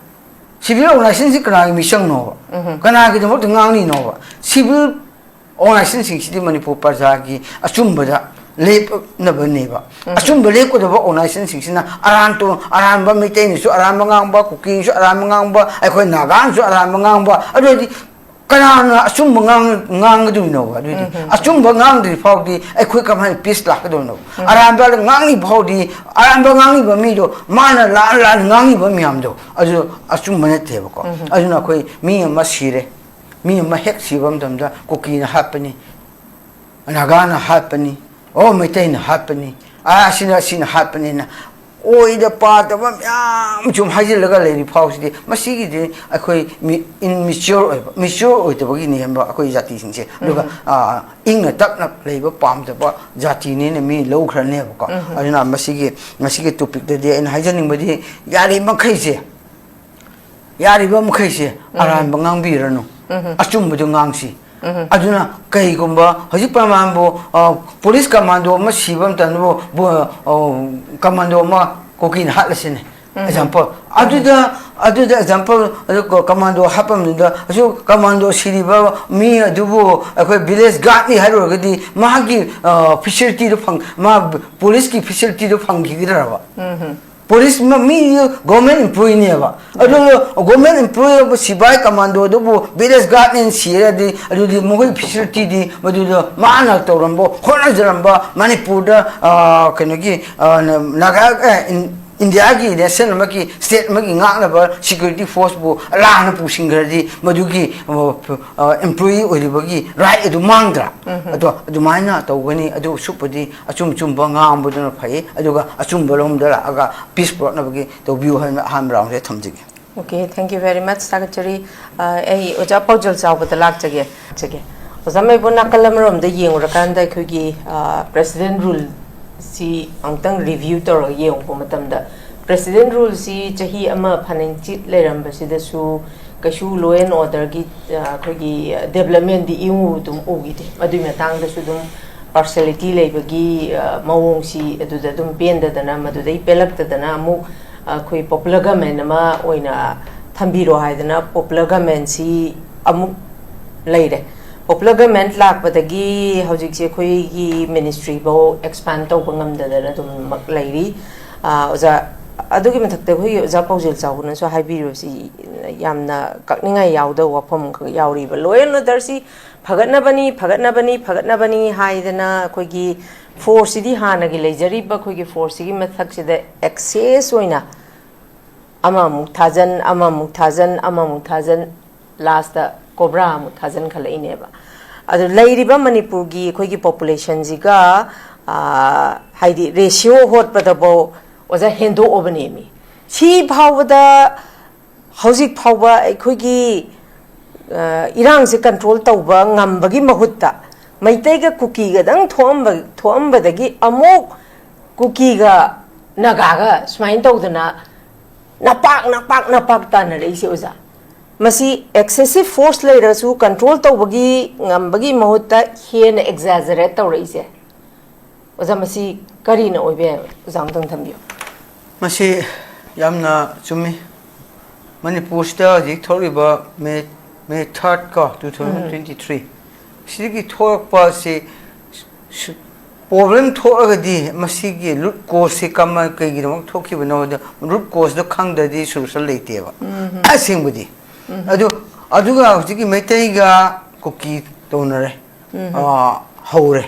ꯁꯤꯚꯤꯜ ꯑꯣꯔꯒꯅꯥꯏꯖꯦꯁꯟꯁꯤ ꯀꯅꯥꯒꯤ ꯃꯤꯆꯪꯅꯣꯕ? ꯀꯅꯥꯒꯤꯗꯃꯛꯇ ꯉꯥꯡꯂꯤꯅꯣꯕ? ꯁꯤꯚꯤꯜ ꯑꯣꯔꯒꯅꯥꯏꯖꯦꯁꯟꯁꯤꯡꯁꯤꯗꯤ ꯃꯅꯤꯄꯨꯔ ꯄ꯭ꯔꯖꯥꯒꯤ ꯑꯆꯨꯝꯕꯗ ꯂꯦꯞꯅꯕꯅꯦꯕ꯫ ꯑꯆꯨꯝꯕ ꯂꯦꯞꯀꯗꯕ ꯑꯣꯔꯒꯅꯥꯏꯖꯦꯁꯟꯁꯤꯡꯁꯤꯅ ꯑꯔꯥꯟ ꯇꯣ-, ꯑꯔꯥꯟꯕ, ꯃꯩꯇꯩꯅꯁꯨ ꯑꯔꯥꯟꯕ ꯉꯥꯡꯕ, ꯀꯨꯀꯤꯅꯁꯨ ꯑꯔꯥꯟꯕ ꯉꯥꯡꯕ, ꯑꯩꯈꯣꯏ ꯅꯥꯒꯥꯅꯁꯨ ꯑꯔꯥꯟꯕ ꯉꯥꯡꯕ, ꯑꯗꯨ ꯑꯣꯏꯔꯗꯤ ꯀꯅꯥꯅ ꯑꯆꯨꯝꯕ ꯉꯥꯡ-, ꯉꯥꯡꯒꯗꯣꯏꯅꯣꯕ? ꯑꯗꯨꯗꯤ ꯑꯆꯨꯝꯕ ꯉꯥꯡꯗ꯭ꯔꯤ ꯐꯥꯎꯗꯤ ꯑꯩꯈꯣꯏ ꯀꯃꯥꯏꯅ ꯄꯤꯁ ꯂꯥꯛꯀꯗꯣꯏꯅꯣ? ꯑꯔꯥꯟꯕ ꯉꯥꯡꯉꯤ ꯐꯥꯎꯗꯤ, ꯑꯔꯥꯟꯕ ꯉꯥꯡꯉꯤꯕ ꯃꯤꯗꯣ, ꯃꯥꯅ ꯂꯥꯟ ꯂꯥꯟ ꯉꯥꯡꯉꯤꯕ ꯃꯌꯥꯝꯗꯣ ꯑꯗꯨ ꯑꯆꯨꯝꯕ ꯅꯠꯇꯦꯕꯀꯣ꯫ ꯑꯗꯨꯅ ꯑꯩꯈꯣꯏ ꯃꯤ ꯑꯃ ꯁꯤꯔꯦ, ꯃꯤ ꯑꯃ ꯍꯦꯛ ꯁꯤꯕ ꯃꯇꯝꯗ ꯀꯨꯀꯤꯅ ꯍꯥꯠꯄꯅꯤ, ꯅꯥꯒꯥꯅ ꯍꯥꯠꯄꯅꯤ, ꯑꯣ, ꯃꯩꯇꯩꯅ ꯍꯥꯠꯄꯅꯤ, ꯑꯥ, ꯑꯁꯤꯅ, ꯑꯁꯤꯅ ꯍꯥꯠꯄꯅꯤꯅ ꯑꯣꯏꯗ ꯄꯥꯗꯕ ꯃꯌꯥꯝ ꯁꯨꯝ ꯍꯥꯏꯖꯤꯜꯂꯒ ꯂꯩꯔꯤ ꯐꯥꯎꯁꯤꯗꯤ, ꯃꯁꯤꯒꯤꯗꯤ ꯑꯩꯈꯣꯏ ꯃꯤ-, ꯏꯟ ꯃꯤꯆ꯭ꯌꯣꯔ ꯑꯣꯏꯕ, ꯃꯤꯆ꯭ꯌꯣꯔ ꯑꯣꯏꯗꯕꯒꯤꯅꯦꯕ ꯑꯩꯈꯣꯏ ꯖꯥꯇꯤꯁꯤꯡꯁꯦ꯫ ꯑꯗꯨꯒ, ꯑꯥ, ꯏꯪꯅ ꯇꯞꯅ ꯂꯩꯕ ꯄꯥꯝꯗꯕ ꯖꯥꯇꯤꯅꯦꯅ ꯃꯤ ꯂꯧꯈ꯭ꯔꯅꯦꯕꯀꯣ꯫ ꯑꯗꯨꯅ ꯃꯁꯤꯒꯤ, ꯃꯁꯤꯒꯤ ꯇꯣꯄꯤꯛꯇꯗꯤ ꯑꯩꯅ ꯍꯥꯏꯖꯅꯤꯡꯕꯗꯤ, ꯌꯥꯔꯤꯕ ꯃꯈꯩꯁꯦ, ꯌꯥꯔꯤꯕ ꯃꯈꯩꯁꯦ ꯑꯔꯥꯟꯕ ꯉꯥꯡꯕꯤꯔꯅꯨ, ꯑꯆꯨꯝꯕꯗꯨ ꯉꯥꯡꯁꯤ꯫ ꯑꯗꯨꯅ ꯀꯩꯒꯨꯝꯕ ꯍꯧꯖꯤꯛ ꯄ꯭ꯔꯃꯥꯟꯕꯨ, ꯑ, ꯄꯨꯂꯤꯁ ꯀꯃꯥꯟꯗꯣ ꯑꯃ ꯁꯤꯕ ꯃꯇꯝꯗꯕꯨ, ꯕꯨ-, ꯑ, ꯀꯃꯥꯟꯗꯣ ꯑꯃ ꯀꯨꯀꯤꯅ ꯍꯥꯠꯂꯁꯤꯅꯦ, ꯑꯦꯛꯖꯥꯝꯄꯜ꯫ ꯑꯗꯨꯗ, ꯑꯗꯨꯗ ꯑꯦꯛꯖꯥꯝꯄꯜ, ꯑꯗꯨ ꯀ-, ꯀꯃꯥꯟꯗꯣ ꯍꯥꯠꯄ ꯃꯇꯝꯗ, ꯑꯁꯨꯛ ꯀꯃꯥꯟꯗꯣ ꯁꯤꯔꯤꯕ ꯃꯤ ꯑꯗꯨꯕꯨ ꯑꯩꯈꯣꯏ ꯚꯤꯂꯦꯖ ꯒꯥꯔꯗꯅꯤ ꯍꯥꯏꯔꯨꯔꯒꯗꯤ, ꯃꯥꯒꯤ, ꯑ, ꯐꯦꯁꯤꯂꯤꯇꯤꯗꯨ ꯐꯪ-, ꯃꯥ ꯄꯨꯂꯤꯁꯀꯤ ꯐꯦꯁꯤꯂꯤꯇꯤꯗꯨ ꯐꯪꯈꯤꯒꯗ꯭ꯔꯕ? ꯄꯨꯂꯤꯁ ꯃꯤ ꯒꯣꯔꯃꯦꯟ ꯏꯝꯄ꯭ꯂꯣꯌꯤꯅꯦꯕ꯫ ꯑꯗꯨ ꯒꯣꯔꯃꯦꯟ ꯏꯝꯄ꯭ꯂꯣꯌꯤ ꯑꯣꯏꯕ ꯁꯤꯕꯥꯏ ꯀꯃꯥꯟꯗꯣ ꯑꯗꯨꯕꯨ ꯚꯤꯂꯦꯖ ꯒꯥꯔꯗꯅꯦꯅ ꯁꯤꯔꯗꯤ, ꯑꯗꯨꯗꯤ ꯃꯈꯣꯏ ꯐꯦꯁꯤꯂꯤꯇꯤꯗꯤ ꯃꯗꯨꯗ ꯃꯥꯅ ꯇꯧꯔꯝꯕ, ꯍꯣꯠꯅꯖꯔꯝꯕ ꯃꯅꯤꯄꯨꯔꯗ, ꯑ, ꯀꯩꯅꯣꯒꯤ, ꯑ, ꯅꯥꯒꯥ, ꯑ, ꯏꯟ-, ꯏꯟꯗꯤꯌꯥꯒꯤ ꯅꯦꯁꯟ ꯑꯃꯒꯤ, ꯁ꯭ꯇꯦꯠ ꯑꯃꯒꯤ ꯉꯥꯛꯅꯕ ꯁꯦꯀ꯭ꯌꯨꯔꯤꯇꯤ ꯐꯣꯔꯁꯄꯨ ꯂꯥꯟꯅ ꯄꯨꯁꯤꯟꯈ꯭ꯔꯗꯤ ꯃꯗꯨꯒꯤ, ꯑ, ꯑ, ꯏꯝꯄ꯭ꯂꯣꯌꯤ ꯑꯣꯏꯔꯤꯕꯒꯤ ꯔꯥꯏꯠ ꯑꯗꯨ ꯃꯥꯡꯗ꯭ꯔꯥ? ꯑꯗꯣ ꯑꯗꯨꯃꯥꯏꯅ ꯇꯧꯒꯅꯤ꯫ ꯑꯗꯨ ꯁꯨꯛꯄꯨꯗꯤ ꯑꯆꯨꯝ ꯑꯆꯨꯝꯕ ꯉꯥꯡꯕꯗꯨꯅ ꯐꯩ, ꯑꯗꯨꯒ ꯑꯆꯨꯝꯕ ꯂꯣꯝꯗ ꯂꯥꯛꯑꯒ ꯄꯤꯁ ꯄꯨꯔꯛꯅꯕꯒꯤ ꯇꯧꯕꯤꯌꯨ ꯍꯥꯏꯅ ꯑꯍꯥꯟꯕ ꯔꯥꯎꯟꯁꯦ ꯊꯝꯖꯒꯦ꯫ Okay, thank you very much, ꯊꯥꯒꯠꯆꯔꯤ꯫ ꯑ, ꯑꯩ ꯑꯣꯖꯥ ꯄꯥꯎꯖꯦꯜ ꯆꯥꯎꯕꯗ ꯂꯥꯛꯆꯒꯦ꯫ ꯆꯒꯦ꯫ ꯑꯣꯖꯥ ꯃꯩꯕꯨ, ꯅꯥꯀꯜ ꯑꯃꯔꯣꯝꯗ ꯌꯦꯡꯉꯨꯔꯀꯥꯟꯗ ꯑꯩꯈꯣꯏꯒꯤ, ꯑ, ꯄ꯭ꯔꯦꯁꯤꯗꯦꯟ ꯔꯨꯜꯁꯤ ꯑꯃꯨꯛꯇꯪ ꯔꯤꯚ꯭ꯌꯨ ꯇꯧꯔꯒ ꯌꯦꯡꯉꯨꯕ ꯃꯇꯝꯗ, ꯄ꯭ꯔꯦꯁꯤꯗꯦꯟ ꯔꯨꯜꯁꯤ ꯆꯍꯤ ꯑꯃ ꯐꯥꯅꯤꯡꯆꯤꯠ ꯂꯩꯔꯝꯕꯁꯤꯗꯁꯨ ꯀꯩꯁꯨ ꯂꯣ ꯑꯦꯟ ꯑꯣꯔꯗꯔꯒꯤ, ꯑ, ꯑꯩꯈꯣꯏꯒꯤ ꯗꯦꯕꯂꯞꯃꯦꯟꯗꯤ ꯏꯎ ꯑꯗꯨꯝ ꯎꯈꯤꯗꯦ꯫ ꯑꯗꯨꯒꯤ ꯃꯇꯥꯡꯗꯁꯨ ꯑꯗꯨꯝ ꯄꯥꯔꯁꯤꯌꯦꯂꯤꯇꯤ ꯂꯩꯕꯒꯤ, ꯑ, ꯃꯑꯣꯡꯁꯤ ꯑꯗꯨꯗ ꯑꯗꯨꯝ ꯄꯦꯟꯗꯗꯅ, ꯃꯗꯨꯗꯩ ꯄꯦꯜꯂꯛꯇꯗꯅ ꯑꯃꯨꯛ ꯑꯩꯈꯣꯏ ꯄꯣꯄꯨꯂꯔ ꯒꯃꯦꯟ ꯑꯃ ꯑꯣꯏꯅ ꯊꯝꯕꯤꯔꯣ ꯍꯥꯏꯗꯅ ꯄꯣꯄꯨꯂꯔ ꯒꯃꯦꯟꯁꯤ ꯑꯃꯨꯛ ꯂꯩꯔꯦ꯫ ꯄꯣꯄꯨꯂꯔ ꯒꯃꯦꯟ ꯂꯥꯛꯄꯗꯒꯤ ꯍꯧꯖꯤꯛꯁꯦ ꯑꯩꯈꯣꯏꯒꯤ ꯃꯤꯅꯤꯁꯇ꯭ꯔꯤꯐꯧ ꯑꯦꯛꯁꯄꯥꯟ ꯇꯧꯕ ꯉꯝꯗꯗꯅ ꯑꯗꯨꯝꯃꯛ ꯂꯩꯔꯤ꯫ ꯑ, ꯑꯣꯖꯥ, ꯑꯗꯨꯒꯤ ꯃꯊꯛꯇ ꯑꯩꯈꯣꯏꯒꯤ ꯑꯣꯖꯥ ꯄꯥꯎꯖꯦꯜ ꯆꯥꯎꯕꯅꯁꯨ ꯍꯥꯏꯕꯤꯔꯤꯕꯁꯤ ꯌꯥꯝꯅ ꯀꯛꯅꯤꯡꯉꯥꯏ ꯌꯥꯎꯗꯕ ꯋꯥꯐꯝ ꯑꯃꯈꯛ ꯌꯥꯎꯔꯤꯕ꯫ ꯂꯣ ꯑꯦꯟ ꯑꯣꯔꯗꯔꯁꯤ ꯐꯒꯠꯅꯕꯅꯤ, ꯐꯒꯠꯅꯕꯅꯤ, ꯐꯒꯠꯅꯕꯅꯤ ꯍꯥꯏꯗꯅ ꯑꯩꯈꯣꯏꯒꯤ ꯐꯣꯔꯁꯁꯤꯗꯤ ꯍꯥꯟꯅꯒꯤ ꯂꯩꯖꯔꯤꯕ ꯑꯩꯈꯣꯏꯒꯤ ꯐꯣꯔꯁꯁꯤꯒꯤ ꯃꯊꯛꯁꯤꯗ ꯑꯦꯛꯁꯦꯁ ꯑꯣꯏꯅ ꯑꯃꯃꯨꯛ ꯊꯥꯖꯟ, ꯑꯃꯃꯨꯛ ꯊꯥꯖꯟ, ꯑꯃꯃꯨꯛ ꯊꯥꯖꯟ, ꯂꯥꯁꯇ ꯀꯣꯕ꯭ꯔꯥ ꯑꯃꯨꯛ ꯊꯥꯖꯟꯈꯠꯂꯛꯏꯅꯦꯕ꯫ ꯑꯗꯨ ꯂꯩꯔꯤꯕ ꯃꯅꯤꯄꯨꯔꯒꯤ ꯑꯩꯈꯣꯏꯒꯤ ꯄꯣꯄꯨꯂꯦꯁꯟꯁꯤꯒ, ꯑꯥ, ꯍꯥꯏꯗꯤ ꯔꯦꯁꯤꯌꯣ ꯍꯣꯠꯄꯗꯐꯧ ꯑꯣꯖꯥ ꯍꯦꯟꯗꯣꯛꯑꯕꯅꯦꯃꯤ꯫ ꯁꯤ ꯐꯥꯎꯕꯗ ꯍꯧꯖꯤꯛ ꯐꯥꯎꯕ ꯑꯩꯈꯣꯏꯒꯤ, ꯑ, ꯏꯔꯥꯡꯁꯦ ꯀꯟꯇ꯭ꯔꯣꯜ ꯇꯧꯕ ꯉꯝꯕꯒꯤ ꯃꯍꯨꯠꯇ ꯃꯩꯇꯩꯒ ꯀꯨꯀꯤꯒꯗꯪ ꯊꯣꯛꯑꯝꯕ, ꯊꯣꯛꯑꯝꯕꯗꯒꯤ ꯑꯃꯨꯛ ꯀꯨꯀꯤꯒ ꯅꯥꯒꯥꯒ ꯁꯨꯃꯥꯏꯅ ꯇꯧꯗꯅ ꯅꯄꯥꯛ, ꯅꯄꯥꯛ, ꯅꯄꯥꯛ ꯇꯥꯟꯅꯔꯛꯏꯁꯦ ꯑꯣꯖꯥ꯫ ꯃꯁꯤ ꯑꯦꯛꯁꯦꯁꯤꯞ ꯐꯣꯔꯁ ꯂꯩꯔꯁꯨ ꯀꯟꯇ꯭ꯔꯣꯜ ꯇꯧꯕꯒꯤ ꯉꯝꯕꯒꯤ ꯃꯍꯨꯠꯇ ꯍꯦꯟꯅ ꯑꯦꯛꯖꯥꯖꯔꯦꯠ ꯇꯧꯔꯛꯏꯁꯦ꯫ ꯑꯣꯖꯥ, ꯃꯁꯤ ꯀꯔꯤꯅ ꯑꯣꯏꯕ ꯌꯥꯏ? ꯑꯣꯖꯥ ꯑꯃꯨꯛꯇꯪ ꯊꯝꯕꯤꯌꯨ꯫ ꯃꯁꯤ ꯌꯥꯝꯅ ꯆꯨꯝꯃꯤ꯫ ꯃꯅꯤꯄꯨꯔꯁꯤꯗ ꯍꯧꯖꯤꯛ ꯊꯣꯛꯂꯤꯕ ꯃꯦ, ꯃꯦ ꯊꯥꯔꯠ ꯀꯣ, ꯇꯨ ꯊꯥꯎꯖꯟ ꯇ꯭ꯋꯦꯟꯇꯤ ꯊ꯭ꯔꯤ, ꯁꯤꯗꯒꯤ ꯊꯣꯛꯂꯛꯄ ꯑꯁꯤ ꯁꯨ-, ꯄ꯭ꯔꯣꯕ꯭ꯂꯦꯝ ꯊꯣꯛꯂꯒꯗꯤ ꯃꯁꯤꯒꯤ ꯔꯨꯠ ꯀꯣꯁꯁꯤ ꯀꯃ ꯀꯩꯒꯤꯗꯃꯛ ꯊꯣꯛꯈꯤꯕꯅꯣ ꯍꯥꯏꯗꯣ, ꯔꯨꯠ ꯀꯣꯁꯇꯣ ꯈꯪꯗ꯭ꯔꯗꯤ ꯁꯣꯂꯨꯁꯟ ꯂꯩꯇꯦꯕ꯫ ꯑꯁꯦꯡꯕꯗꯤ꯫ ꯑꯗꯨ, ꯑꯗꯨꯒ ꯍꯧꯖꯤꯛꯀꯤ ꯃꯩꯇꯩꯒ ꯀꯨꯀꯤ ꯇꯧꯅꯔꯦ꯫ ꯑꯥ, ꯍꯧꯔꯦ꯫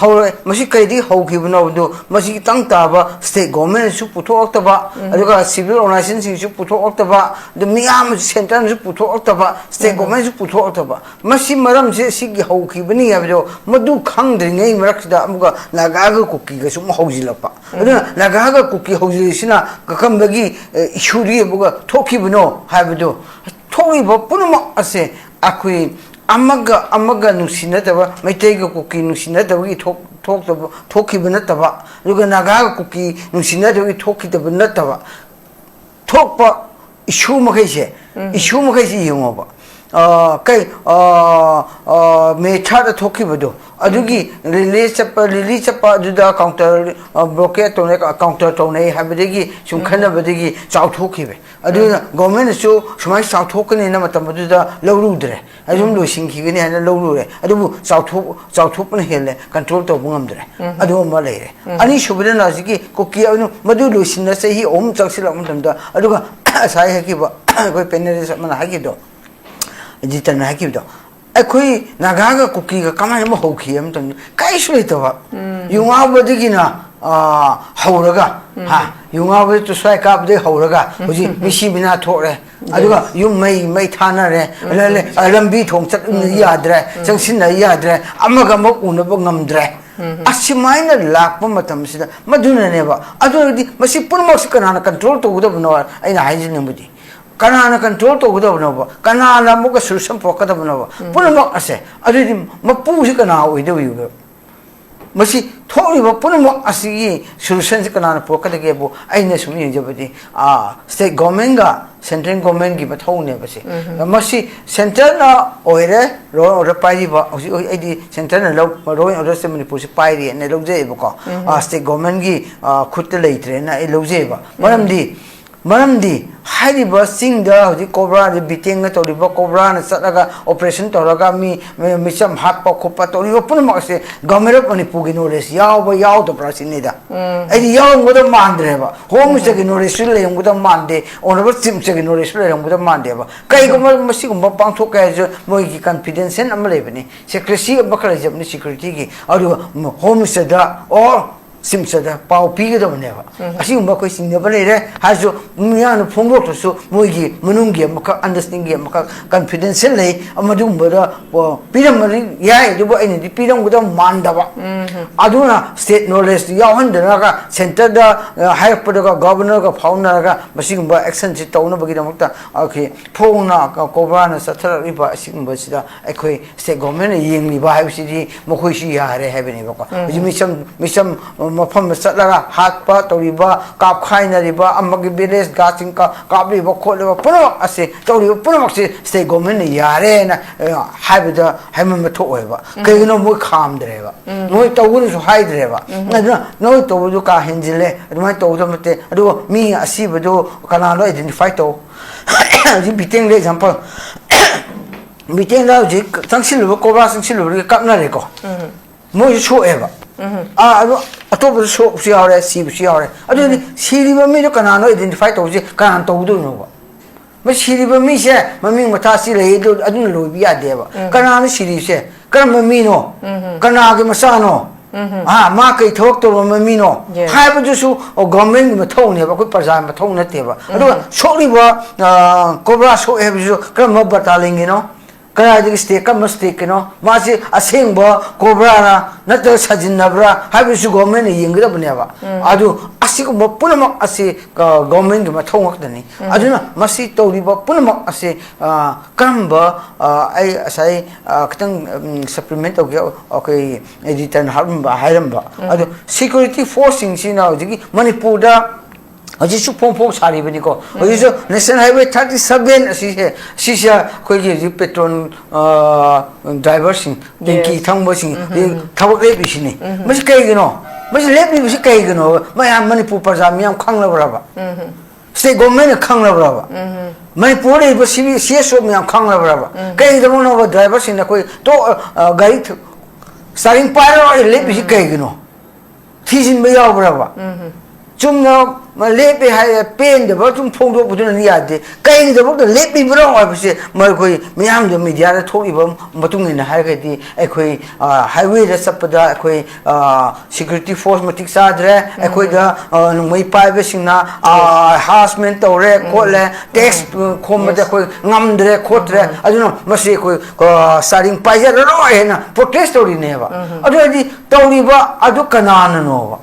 ꯍꯧꯔꯦ꯫ ꯃꯁꯤ ꯀꯩꯗꯒꯤ ꯍꯧꯈꯤꯕꯅꯣ ꯍꯥꯏꯕꯗꯨ, ꯃꯁꯤ ꯈꯤꯇꯪ ꯇꯥꯕ ꯁ꯭ꯇꯦꯠ ꯒꯣꯔꯃꯦꯟꯅꯁꯨ ꯄꯨꯊꯣꯛꯂꯛꯇꯕ, ꯑꯗꯨꯒ ꯁꯤꯚꯤꯜ ꯑꯣꯔꯒꯅꯥꯏꯖꯦꯁꯟꯁꯤꯡꯁꯨ ꯄꯨꯊꯣꯛꯂꯛꯇꯕ, ꯑꯗꯨ ꯃꯤꯌꯥꯝꯅꯁꯨ, ꯁꯦꯟꯇꯔꯅꯁꯨ ꯄꯨꯊꯣꯛꯂꯛꯇꯕ, ꯁ꯭ꯇꯦꯠ ꯒꯣꯔꯃꯦꯟꯅꯁꯨ ꯄꯨꯊꯣꯛꯂꯛꯇꯕ, ꯃꯁꯤ ꯃꯔꯝꯁꯦ ꯁꯤꯒꯤ ꯍꯧꯈꯤꯕꯅꯤ ꯍꯥꯏꯕꯗꯣ ꯃꯗꯨ ꯈꯪꯗ꯭ꯔꯤꯉꯩ ꯃꯔꯛꯁꯤꯗ ꯑꯃꯨꯛꯀ ꯅꯥꯒꯥꯒ ꯀꯨꯀꯤꯒꯁꯨ ꯑꯃꯨꯛ ꯍꯧꯖꯤꯜꯂꯛꯄ꯫ ꯑꯗꯨꯅ ꯅꯥꯒꯥꯒ ꯀꯨꯀꯤ ꯍꯧꯖꯤꯜꯂꯤꯁꯤꯅ ꯀꯀꯝꯕꯒꯤ, ꯑꯦ, ꯏꯁꯨꯗꯒꯤ ꯑꯃꯨꯛꯀ ꯊꯣꯛꯈꯤꯕꯅꯣ ꯍꯥꯏꯕꯗꯣ, ꯊꯣꯛꯂꯤꯕ ꯄꯨꯝꯅꯃꯛ ꯑꯁꯦ ꯑꯩꯈꯣꯏ ꯑꯃꯒ ꯑꯃꯒ ꯅꯨꯡꯁꯤꯅꯗꯕ, ꯃꯩꯇꯩꯒ ꯀꯨꯀꯤ ꯅꯨꯡꯁꯤꯅꯗꯕꯒꯤ ꯊꯣꯛ-, ꯊꯣꯛꯇꯕ, ꯊꯣꯛꯈꯤꯕ ꯅꯠꯇꯕ, ꯑꯗꯨꯒ ꯅꯥꯒꯥꯒ ꯀꯨꯀꯤ ꯅꯨꯡꯁꯤꯅꯗꯕꯒꯤ ꯊꯣꯛꯈꯤꯗꯕ ꯅꯠꯇꯕ, ꯊꯣꯛꯄ ꯏꯁꯨ ꯃꯈꯩꯁꯦ, ꯏꯁꯨ ꯃꯈꯩꯁꯦ ꯌꯦꯡꯉꯣꯕ꯫ ꯑ, ꯀꯩ, ꯑ, ꯑ, ꯃꯦ ꯊꯥꯔꯗ ꯊꯣꯛꯈꯤꯕꯗꯣ, ꯑꯗꯨꯒꯤ ꯔꯤꯂꯦ ꯆꯠꯄ, ꯔꯤꯂꯤ ꯆꯠꯄ ꯑꯗꯨꯗ ꯀꯥꯎꯟꯇꯔ, ꯑ, ꯕ꯭ꯂꯣꯀꯦꯠ ꯇꯧꯅꯩ, ꯀꯥꯎꯟꯇꯔ ꯇꯧꯅꯩ ꯍꯥꯏꯕꯗꯒꯤ ꯁꯨꯝ ꯈꯟꯅꯕꯗꯒꯤ ꯆꯥꯎꯊꯣꯛꯈꯤꯕ꯫ ꯑꯗꯨꯅ ꯒꯣꯔꯃꯦꯟꯅꯁꯨ ꯁꯨꯃꯥꯏꯅ ꯆꯥꯎꯊꯣꯛꯀꯅꯤꯅ ꯃꯇꯝ ꯑꯗꯨꯗ ꯂꯧꯔꯨꯗ꯭ꯔꯦ꯫ ꯑꯗꯨꯝ ꯂꯣꯏꯁꯤꯟꯈꯤꯒꯅꯤ ꯍꯥꯏꯅ ꯂꯧꯔꯨꯔꯦ꯫ ꯑꯗꯨꯕꯨ ꯆꯥꯎꯊꯣꯛ-, ꯆꯥꯎꯊꯣꯛꯄꯅ ꯍꯦꯜꯂꯦ, ꯀꯟꯇ꯭ꯔꯣꯜ ꯇꯧꯕ ꯉꯝꯗ꯭ꯔꯦ꯫ ꯑꯗꯨ ꯑꯃ ꯂꯩꯔꯦ꯫ ꯑꯅꯤꯁꯨꯕꯗꯅ ꯍꯧꯖꯤꯛꯀꯤ ꯀꯨꯀꯤ ꯑꯗꯨ, ꯃꯗꯨ ꯂꯣꯏꯁꯤꯟꯅ ꯆꯍꯤ ꯑꯍꯨꯝ ꯆꯪꯁꯤꯜꯂꯛꯄ ꯃꯇꯝꯗ, ꯑꯗꯨꯒ ꯉꯁꯥꯏ ꯍꯥꯏꯈꯤꯕ ꯑꯩꯈꯣꯏ ꯄꯦꯅꯦꯂꯤꯁ ꯑꯃꯅ ꯍꯥꯏꯈꯤꯕꯗꯣ, ꯖꯤꯇꯟꯅ ꯍꯥꯏꯈꯤꯕꯗꯣ, ꯑꯩꯈꯣꯏ ꯅꯥꯒꯥꯒ ꯀꯨꯀꯤꯒ ꯀꯃꯥꯏꯅ ꯑꯃ ꯍꯧꯈꯤ ꯍꯥꯏꯕ ꯃꯇꯝꯗ, ꯀꯔꯤꯁꯨ ꯂꯩꯇꯕ꯫ ꯌꯨ ꯉꯥꯎꯕꯗꯒꯤꯅ, ꯑꯥ, ꯍꯧꯔꯒ, ꯍꯥ, ꯌꯨ ꯉꯥꯎꯕꯗ ꯇꯨꯁ꯭ꯋꯥꯏ ꯀꯥꯞꯄꯗꯒꯤ ꯍꯧꯔꯒ ꯍꯧꯖꯤꯛ ꯃꯤꯁꯤ ꯃꯤꯅꯥ ꯊꯣꯛꯂꯦ꯫ ꯑꯗꯨꯒ ꯌꯨꯝ ꯃꯩ, ꯃꯩ ꯊꯥꯅꯔꯦ꯫ ꯂ-, ꯂ-, ꯑ, ꯂꯝꯕꯤ ꯊꯣꯡ ꯆꯠꯅ ꯌꯥꯗ꯭ꯔꯦ, ꯆꯪꯁꯤꯟꯅ ꯌꯥꯗ꯭ꯔꯦ, ꯑꯃꯒ ꯑꯃ ꯎꯅꯕ ꯉꯝꯗ꯭ꯔꯦ꯫ ꯑꯁꯨꯃꯥꯏꯅ ꯂꯥꯛꯄ ꯃꯇꯝꯁꯤꯗ ꯃꯗꯨꯅꯅꯦꯕ꯫ ꯑꯗꯨ ꯑꯣꯏꯔꯗꯤ ꯃꯁꯤ ꯄꯨꯝꯅꯃꯛꯁꯤ ꯀꯅꯥꯅ ꯀꯟꯇ꯭ꯔꯣꯜ ꯇꯧꯒꯗꯕꯅꯣ? ꯑꯩꯅ ꯍꯥꯏꯖꯅꯤꯡꯕꯗꯤ, ꯀꯅꯥꯅ ꯀꯟꯇ꯭ꯔꯣꯜ ꯇꯧꯒꯗꯕꯅꯣꯕ? ꯀꯅꯥꯅ ꯑꯃꯨꯛꯀ ꯁꯣꯂꯨꯁꯟ ꯄꯨꯔꯛꯀꯗꯕꯅꯣꯕ? ꯄꯨꯝꯅꯃꯛ ꯑꯁꯦ꯫ ꯑꯗꯨꯗꯤ ꯃꯄꯨꯁꯤ ꯀꯅꯥ ꯑꯣꯏꯗꯧꯔꯤꯕ? ꯃꯁꯤ ꯊꯣꯛꯂꯤꯕ ꯄꯨꯝꯅꯃꯛ ꯑꯁꯤꯒꯤ ꯁꯣꯂꯨꯁꯟꯁꯤ ꯀꯅꯥꯅ ꯄꯨꯔꯛꯀꯗꯒꯦꯕꯨ ꯑꯩꯅ ꯁꯨꯝ ꯌꯦꯡꯖꯕꯗꯤ, ꯑꯥ, ꯁ꯭ꯇꯦꯠ ꯒꯣꯔꯃꯦꯟꯒ ꯁꯦꯟꯇ꯭ꯔꯦꯜ ꯒꯣꯔꯃꯦꯟꯒꯤ ꯃꯊꯧꯅꯦꯕ ꯁꯤ꯫ ꯃꯁꯤ ꯁꯦꯟꯇꯔꯅ ꯑꯣꯏꯔꯦ ꯂꯣ ꯑꯦꯟ ꯑꯣꯔꯗꯔ ꯄꯥꯏꯔꯤꯕ, ꯍꯧꯖꯤꯛ, ꯍꯧꯖꯤꯛ ꯑꯩꯗꯤ ꯁꯦꯟꯇꯔꯅ ꯂꯧ-, ꯂꯣ ꯑꯦꯟ ꯑꯣꯔꯗꯔꯁꯦ ꯃꯅꯤꯄꯨꯔꯁꯦ ꯄꯥꯏꯔꯤꯅ ꯂꯧꯖꯩꯑꯕꯀꯣ꯫ ꯑꯥ, ꯁ꯭ꯇꯦꯠ ꯒꯣꯔꯃꯦꯟꯒꯤ, ꯑꯥ, ꯈꯨꯠꯇ ꯂꯩꯇ꯭ꯔꯦꯅ ꯑꯩ ꯂꯧꯖꯩꯑꯕ꯫ ꯃꯔꯝꯗꯤ ꯃꯔꯝꯗꯤ ꯍꯥꯏꯔꯤꯕ ꯆꯤꯡꯗ ꯍꯧꯖꯤꯛ ꯀꯣꯕ꯭ꯔꯥꯗ ꯕꯤꯇꯦꯡꯅ ꯇꯧꯔꯤꯕ, ꯀꯣꯕ꯭ꯔꯥꯅ ꯆꯠꯂꯒ operation ꯇꯧꯔꯒ ꯃꯤ ꯃꯤꯆꯝ ꯍꯥꯠꯄ ꯈꯣꯠꯄ ꯇꯧꯔꯤꯕ ꯄꯨꯝꯅꯃꯛ ꯑꯁꯦ Government of ꯃꯅꯤꯄꯨꯔꯒꯤ knowledge ꯌꯥꯎꯕ ꯌꯥꯎꯗꯕ꯭ꯔꯥ ꯁꯤꯅꯤꯗ꯫ ꯑꯩꯗꯤ ꯌꯥꯎꯔꯝꯒꯗꯕ ꯃꯥꯟꯗ꯭ꯔꯦꯕ꯫ Home Ministerꯒꯤ knowledgeꯁꯨ ꯂꯩꯔꯝꯒꯗꯕ ꯃꯥꯟꯗꯦ, Honourable Chief Ministerꯒꯤ knowledgeꯁꯨ ꯂꯩꯔꯝꯒꯗꯕ ꯃꯥꯟꯗꯦꯕ꯫ ꯀꯩꯒꯨꯝꯕ ꯃꯁꯤꯒꯨꯝꯕ ꯄꯥꯡꯊꯣꯛꯀꯦ ꯍꯥꯏꯔꯁꯨ ꯃꯣꯏꯒꯤ confidential ꯑꯃ ꯂꯩꯕꯅꯤ, secrecy ꯑꯃꯈꯛ ꯂꯩꯖꯕꯅꯤ securityꯒꯤ꯫ ꯑꯗꯨꯒ Home Ministerꯗ or Chief Ministerꯗ ꯄꯥꯎ ꯄꯤꯒꯗꯕꯅꯦꯕ꯫ ꯑꯁꯤꯒꯨꯝꯕ ꯑꯩꯈꯣꯏ ꯆꯤꯡꯅꯕ ꯂꯩꯔꯦ ꯍꯥꯏꯔꯁꯨ, ꯃꯤꯌꯥꯝꯅ ꯐꯣꯡꯗꯣꯛꯇ꯭ꯔꯁꯨ ꯃꯣꯏꯒꯤ ꯃꯅꯨꯡꯒꯤ ꯑꯃꯈꯛ understandingꯒꯤ ꯑꯃꯈꯛ confidential ꯂꯩ, ꯃꯗꯨꯒꯨꯝꯕꯗ, ꯑꯣ, ꯄꯤꯔꯝꯕꯗꯤ ꯌꯥꯏ, ꯑꯗꯨꯕꯨ ꯑꯩꯅꯗꯤ ꯄꯤꯔꯝꯒꯗꯕ ꯃꯥꯟꯗꯕ꯫ ꯑꯗꯨꯅ state knowledgeꯇꯨ ꯌꯥꯎꯍꯟꯗꯅꯒ centreꯗ, ꯑ, ꯍꯥꯏꯔꯛꯄꯗꯒ Governorꯒ ꯐꯥꯎꯅꯔꯒ ꯃꯁꯤꯒꯨꯝꯕ actionꯁꯤ ꯇꯧꯅꯕꯒꯤꯗꯃꯛꯇ ꯑꯩꯈꯣꯏ ꯐꯣꯡꯅ ꯀꯣꯕ꯭ꯔꯥꯅ ꯆꯠꯊꯔꯛꯂꯤꯕ ꯑꯁꯤꯒꯨꯝꯕꯁꯤꯗ ꯑꯩꯈꯣꯏ state governmentꯅ ꯌꯦꯡꯂꯤꯕ ꯍꯥꯏꯕꯁꯤꯗꯤ ꯃꯈꯣꯏꯁꯨ ꯌꯥꯔꯦ ꯍꯥꯏꯕꯅꯦꯕꯀꯣ꯫ ꯍꯧꯖꯤꯛ ꯃꯤꯆꯝ, ꯃꯤꯆꯝ ꯃꯐꯝꯗ ꯆꯠꯂꯒ ꯍꯥꯠꯄ ꯇꯧꯔꯤꯕ, ꯀꯥꯞꯈꯥꯏꯅꯔꯤꯕ, ꯑꯃꯒꯤ village guardꯁꯤꯡ ꯀꯥꯞꯂꯤꯕ ꯈꯣꯠꯂꯤꯕ ꯄꯨꯝꯅꯃꯛ ꯑꯁꯤ, ꯇꯧꯔꯤꯕ ꯄꯨꯝꯅꯃꯛꯁꯤ state governmentꯅ ꯌꯥꯔꯦꯅ, ꯑ, ꯍꯥꯏꯕꯗ ꯍꯥꯏꯃꯟꯕ ꯊꯣꯛꯑꯣꯏꯕ꯫ ꯀꯩꯒꯤꯅꯣ? ꯃꯣꯏ ꯈꯥꯝꯗ꯭ꯔꯦꯕ꯫ ꯃꯣꯏ ꯇꯧꯒꯅꯨꯁꯨ ꯍꯥꯏꯗ꯭ꯔꯦꯕ꯫ ꯑꯗꯨꯅ ꯅꯣꯏ ꯇꯧꯕꯗꯨ ꯀꯥ ꯍꯦꯟꯖꯤꯜꯂꯦ, ꯑꯗꯨꯃꯥꯏꯅ ꯇꯧꯒꯗꯕ ꯅꯠꯇꯦ꯫ ꯑꯗꯨꯒ ꯃꯤ ꯑꯁꯤꯕꯗꯨ ꯀꯅꯥꯅꯣ identify ꯇꯧ꯫ ꯍꯧꯖꯤꯛ ꯕꯤꯇꯦꯡꯗ example, ꯕꯤꯇꯦꯡꯗ ꯍꯧꯖꯤꯛ ꯆꯪꯁꯤꯜꯂꯨꯕ, ꯀꯣꯕ꯭ꯔꯥ ꯆꯪꯁꯤꯜꯂꯨꯕꯒꯤ ꯀꯥꯞꯅꯔꯦꯀꯣ꯫ ꯃꯣꯏꯁꯨ ꯁꯣꯛꯑꯦꯕ꯫ ꯑꯥ, ꯑꯗꯨ ꯑꯇꯣꯞꯄꯁꯨ ꯁꯣꯛꯄꯁꯨ ꯌꯥꯎꯔꯦ, ꯁꯤꯕꯁꯨ ꯌꯥꯎꯔꯦ꯫ ꯑꯗꯨꯗꯤ ꯁꯤꯔꯤꯕ ꯃꯤꯗꯣ ꯀꯅꯥꯅꯣ identify ꯇꯧꯁꯦ, ꯀꯅꯥꯅ ꯇꯧꯗꯣꯏꯅꯣꯕ? ꯃꯁꯤ ꯁꯤꯔꯤꯕ ꯃꯤꯁꯦ ꯃꯃꯤꯡ ꯃꯊꯥ ꯁꯤ ꯂꯩ, ꯑꯗꯨ, ꯑꯗꯨꯅ ꯂꯣꯏꯕ ꯌꯥꯗꯦꯕ꯫ ꯀꯅꯥꯅ ꯁꯤꯔꯤꯁꯦ? ꯀꯔꯝꯕ ꯃꯤꯅꯣ? ꯀꯅꯥꯒꯤ ꯃꯆꯥꯅꯣ? ꯑꯥ, ꯃꯥ ꯀꯩ ꯊꯕꯛ ꯇꯧꯔꯝꯕ ꯃꯤꯅꯣ? Yes. ꯍꯥꯏꯕꯗꯨꯁꯨ, ꯑꯣ, governmentꯒꯤ ꯃꯊꯧꯅꯦꯕ, ꯑꯩꯈꯣꯏ ꯄ꯭ꯔꯖꯥꯒꯤ ꯃꯊꯧ ꯅꯠꯇꯦꯕ꯫ ꯑꯗꯨꯒ ꯁꯣꯛꯂꯤꯕ, ꯑ, ꯀꯣꯕ꯭ꯔꯥ ꯁꯣꯛꯑꯦ ꯍꯥꯏꯕꯁꯤꯁꯨ ꯀꯔꯝꯕ battalionꯒꯤꯅꯣ? ꯀꯗꯥꯏꯗꯒꯤ state, ꯀꯔꯝꯕ stateꯀꯤꯅꯣ? ꯃꯥꯁꯤ ꯑꯁꯦꯡꯕ ꯀꯣꯕ꯭ꯔꯥꯔ ꯅꯠꯇ꯭ꯔꯒ ꯁꯥꯖꯤꯟꯅꯕ꯭ꯔꯥ ꯍꯥꯏꯕꯁꯨ governmentꯅ ꯌꯦꯡꯒꯗꯕꯅꯦꯕ꯫ ꯑꯗꯨ ꯑꯁꯤꯒꯨꯝꯕ ꯄꯨꯝꯅꯃꯛ ꯑꯁꯤ, ꯑ, governmentꯒꯤ ꯃꯊꯧ ꯉꯥꯛꯇꯅꯤ꯫ ꯑꯗꯨꯅ ꯃꯁꯤ ꯇꯧꯔꯤꯕ ꯄꯨꯝꯅꯃꯛ ꯑꯁꯤ, ꯑ, ꯀꯔꯝꯕ, ꯑ, ꯑꯩ ꯉꯁꯥꯏ, ꯑ, ꯈꯤꯇꯪ, ꯎꯝ, supplement ꯇꯧꯒꯦ, ꯑꯩꯈꯣꯏ editorꯅ ꯍꯥꯞꯂꯝꯕ, ꯍꯥꯏꯔꯝꯕ꯫ ꯑꯗꯨ security forceꯁꯤꯡꯁꯤꯅ ꯍꯧꯖꯤꯛꯀꯤ ꯃꯅꯤꯄꯨꯔꯗ ꯍꯧꯖꯤꯛꯁꯨ ꯐꯣꯡ ꯐꯣꯡ ꯁꯥꯔꯤꯕꯅꯤꯀꯣ꯫ ꯍꯧꯖꯤꯛꯁꯨ National Highway thirty seven ꯑꯁꯤꯁꯦ, ꯁꯤꯁꯦ ꯑꯩꯈꯣꯏꯒꯤ ꯍꯧꯖꯤꯛ petrol, ꯑ, driverꯁꯤꯡ, tanki Yes. ꯊꯝꯕꯁꯤꯡ, ꯊꯕꯛ ꯂꯦꯞꯄꯤꯁꯤꯅꯤ꯫ ꯃꯁꯤ ꯀꯩꯒꯤꯅꯣ? ꯃꯁꯤ ꯂꯦꯞꯂꯤꯕꯁꯤ ꯀꯩꯒꯤꯅꯣ? ꯃꯌꯥꯝ ꯃꯅꯤꯄꯨꯔ ꯄ꯭ꯔꯖꯥ ꯃꯤꯌꯥꯝ ꯈꯪꯂꯕ꯭ꯔꯕ? ꯁ꯭ꯇꯦꯠ ꯒꯣꯔꯃꯦꯟꯅ ꯈꯪꯂꯕ꯭ꯔꯕ? ꯃꯅꯤꯄꯨꯔꯗ ꯂꯩꯔꯤꯕ ꯁꯤ ꯕꯤ ꯁꯤ ꯑꯦꯁ ꯑꯣ ꯃꯌꯥꯝ ꯈꯪꯂꯕ꯭ꯔꯕ? ꯀꯩꯒꯤꯗꯃꯛꯅꯣꯕ ꯗ꯭ꯔꯥꯏꯚꯔꯁꯤꯡꯅ ꯑꯩꯈꯣꯏ ꯇꯣ-, ꯑ, ꯒꯥꯔꯤ ꯊ-, ꯁ꯭ꯇꯥꯔꯤꯡ ꯄꯥꯏꯔꯒ ꯂꯦꯞꯄꯤꯁꯤ ꯀꯩꯒꯤꯅꯣ? ꯊꯤꯖꯤꯟꯕ ꯌꯥꯎꯕ꯭ꯔꯕ? ꯆꯨꯝꯅ ꯂꯦꯞꯄꯦ ꯍꯥꯏ ꯄꯦꯟꯗꯕ ꯁꯨꯝ ꯐꯣꯡꯗꯣꯛꯄꯗꯨꯅꯗꯤ ꯌꯥꯗꯦ꯫ ꯀꯩꯒꯤꯗꯃꯛꯇ ꯂꯦꯞꯄꯤꯕꯅꯣ ꯍꯥꯏꯕꯁꯦ ꯃꯈꯣꯏ ꯃꯤꯌꯥꯝꯗ ꯃꯤꯗꯤꯌꯥꯗ ꯊꯣꯛꯏꯕ ꯃꯇꯨꯡ ꯏꯟꯅ ꯍꯥꯏꯔꯒꯗꯤ ꯑꯩꯈꯣꯏ, ꯑ, ꯍꯥꯏꯋꯦꯗ ꯆꯠꯄꯗ ꯑꯩꯈꯣꯏ, ꯑ, ꯁꯦꯀ꯭ꯌꯨꯔꯤꯇꯤ ꯐꯣꯔꯁ ꯃꯇꯤꯛ ꯆꯥꯗ꯭ꯔꯦ꯫ ꯑꯩꯈꯣꯏꯗ, ꯑ, ꯅꯣꯡꯃꯩ ꯄꯥꯏꯕꯁꯤꯡꯅ, ꯑ, ꯍꯔꯥꯁꯃꯦꯟ ꯇꯧꯔꯦ ꯈꯣꯠꯂꯦ, ꯇꯦꯛꯁ ꯈꯣꯝꯕꯗ ꯑꯩꯈꯣꯏ ꯉꯝꯗ꯭ꯔꯦ ꯈꯣꯠꯇ꯭ꯔꯦ꯫ ꯑꯗꯨꯅ ꯃꯁꯤ ꯑꯩꯈꯣꯏ, ꯑ, ꯁ꯭ꯇꯥꯔꯤꯡ ꯄꯥꯏꯖꯔꯔꯣꯏ ꯍꯥꯏꯅ ꯄ꯭ꯔꯣꯇꯦꯁ ꯇꯧꯔꯤꯅꯦꯕ꯫ ꯑꯗꯨ ꯑꯣꯏꯔꯗꯤ ꯇꯧꯔꯤꯕ ꯑꯗꯨ ꯀꯅꯥꯅꯅꯣꯕ?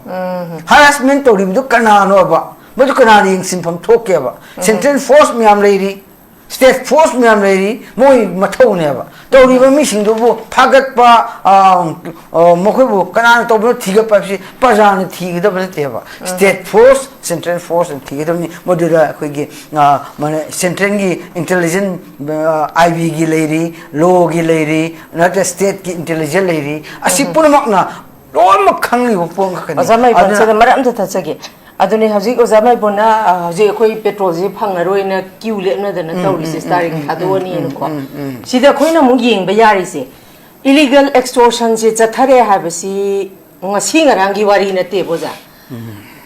ꯍꯔꯥꯁꯃꯦꯟ ꯇꯧꯔꯤꯕꯗꯨ ꯀꯅꯥꯅꯣꯕ? ꯃꯗꯨ ꯀꯅꯥꯅ ꯌꯦꯡꯁꯤꯟꯐꯝ ꯊꯣꯛꯀꯦꯕ? ꯁꯦꯟꯇ꯭ꯔꯦꯜ ꯐꯣꯔꯁ ꯃꯌꯥꯝ ꯂꯩꯔꯤ, ꯁ꯭ꯇꯦꯠ ꯐꯣꯔꯁ ꯃꯌꯥꯝ ꯂꯩꯔꯤ, ꯃꯣꯏ ꯃꯊꯧꯅꯦꯕ꯫ ꯇꯧꯔꯤꯕ ꯃꯤꯁꯤꯡꯗꯨꯕꯨ ꯐꯥꯒꯠꯄ, ꯑ, ꯑ, ꯃꯈꯣꯏꯕꯨ ꯀꯅꯥꯅ ꯇꯧꯕꯅꯣ ꯊꯤꯒꯠꯄ ꯍꯥꯏꯕꯁꯤ ꯄ꯭ꯔꯖꯥꯅ ꯊꯤꯒꯗꯕ ꯅꯠꯇꯦꯕ꯫ ꯁ꯭ꯇꯦꯠ ꯐꯣꯔꯁ, ꯁꯦꯟꯇ꯭ꯔꯦꯜ ꯐꯣꯔꯁꯅ ꯊꯤꯒꯗꯕꯅꯤ꯫ ꯃꯗꯨꯗ ꯑꯩꯈꯣꯏꯒꯤ, ꯑ, ꯃꯥꯅ ꯁꯦꯟꯇ꯭ꯔꯦꯜꯒꯤ ꯏꯟꯇꯦꯂꯤꯖꯦꯟ, ꯑ, ꯑꯥꯏ ꯕꯤꯒꯤ ꯂꯩꯔꯤ, ꯂꯣꯒꯤ ꯂꯩꯔꯤ, ꯅꯠꯇ꯭ꯔ ꯁ꯭ꯇꯦꯠꯀꯤ ꯏꯟꯇꯦꯂꯤꯖꯦꯟ ꯂꯩꯔꯤ꯫ ꯑꯁꯤ ꯄꯨꯝꯅꯃꯛꯅ ꯂꯣꯏꯅꯃꯛ ꯈꯪꯂꯤꯕ ꯄꯣꯠ ꯉꯥꯛꯇꯅꯤ꯫ ꯑꯣꯖꯥ ꯃꯥꯏꯕꯝ, ꯑꯗꯨꯅ ꯁꯤꯗ ꯃꯔꯛ ꯑꯝꯇ ꯊꯠꯆꯒꯦ꯫ ꯑꯗꯨꯅꯦ ꯍꯧꯖꯤꯛ ꯑꯣꯖꯥ ꯃꯥꯏꯕꯣꯟꯅ, ꯑ, ꯍꯧꯖꯤꯛ ꯑꯩꯈꯣꯏ ꯄꯦꯇ꯭ꯔꯣꯜꯁꯦ ꯐꯪꯉꯔꯣꯏꯅ ꯀ꯭ꯌꯨ ꯂꯦꯞꯅꯗꯅ ꯇꯧꯔꯤꯁꯦ, ꯁ꯭ꯇꯥꯔꯤꯡ ꯊꯥꯗꯣꯛꯑꯅꯤꯅꯀꯣ꯫ ꯁꯤꯗ ꯑꯩꯈꯣꯏꯅ ꯑꯃꯨꯛ ꯌꯦꯡꯕ ꯌꯥꯔꯤꯁꯦ, ꯏꯂꯤꯒꯦꯜ ꯑꯦꯛꯁꯇꯣꯔꯁꯟꯁꯦ ꯆꯠꯊꯔꯦ ꯍꯥꯏꯕꯁꯤ ꯉꯁꯤ ꯉꯔꯥꯡꯒꯤ ꯋꯥꯔꯤ ꯅꯠꯇꯦꯕ, ꯑꯣꯖꯥ꯫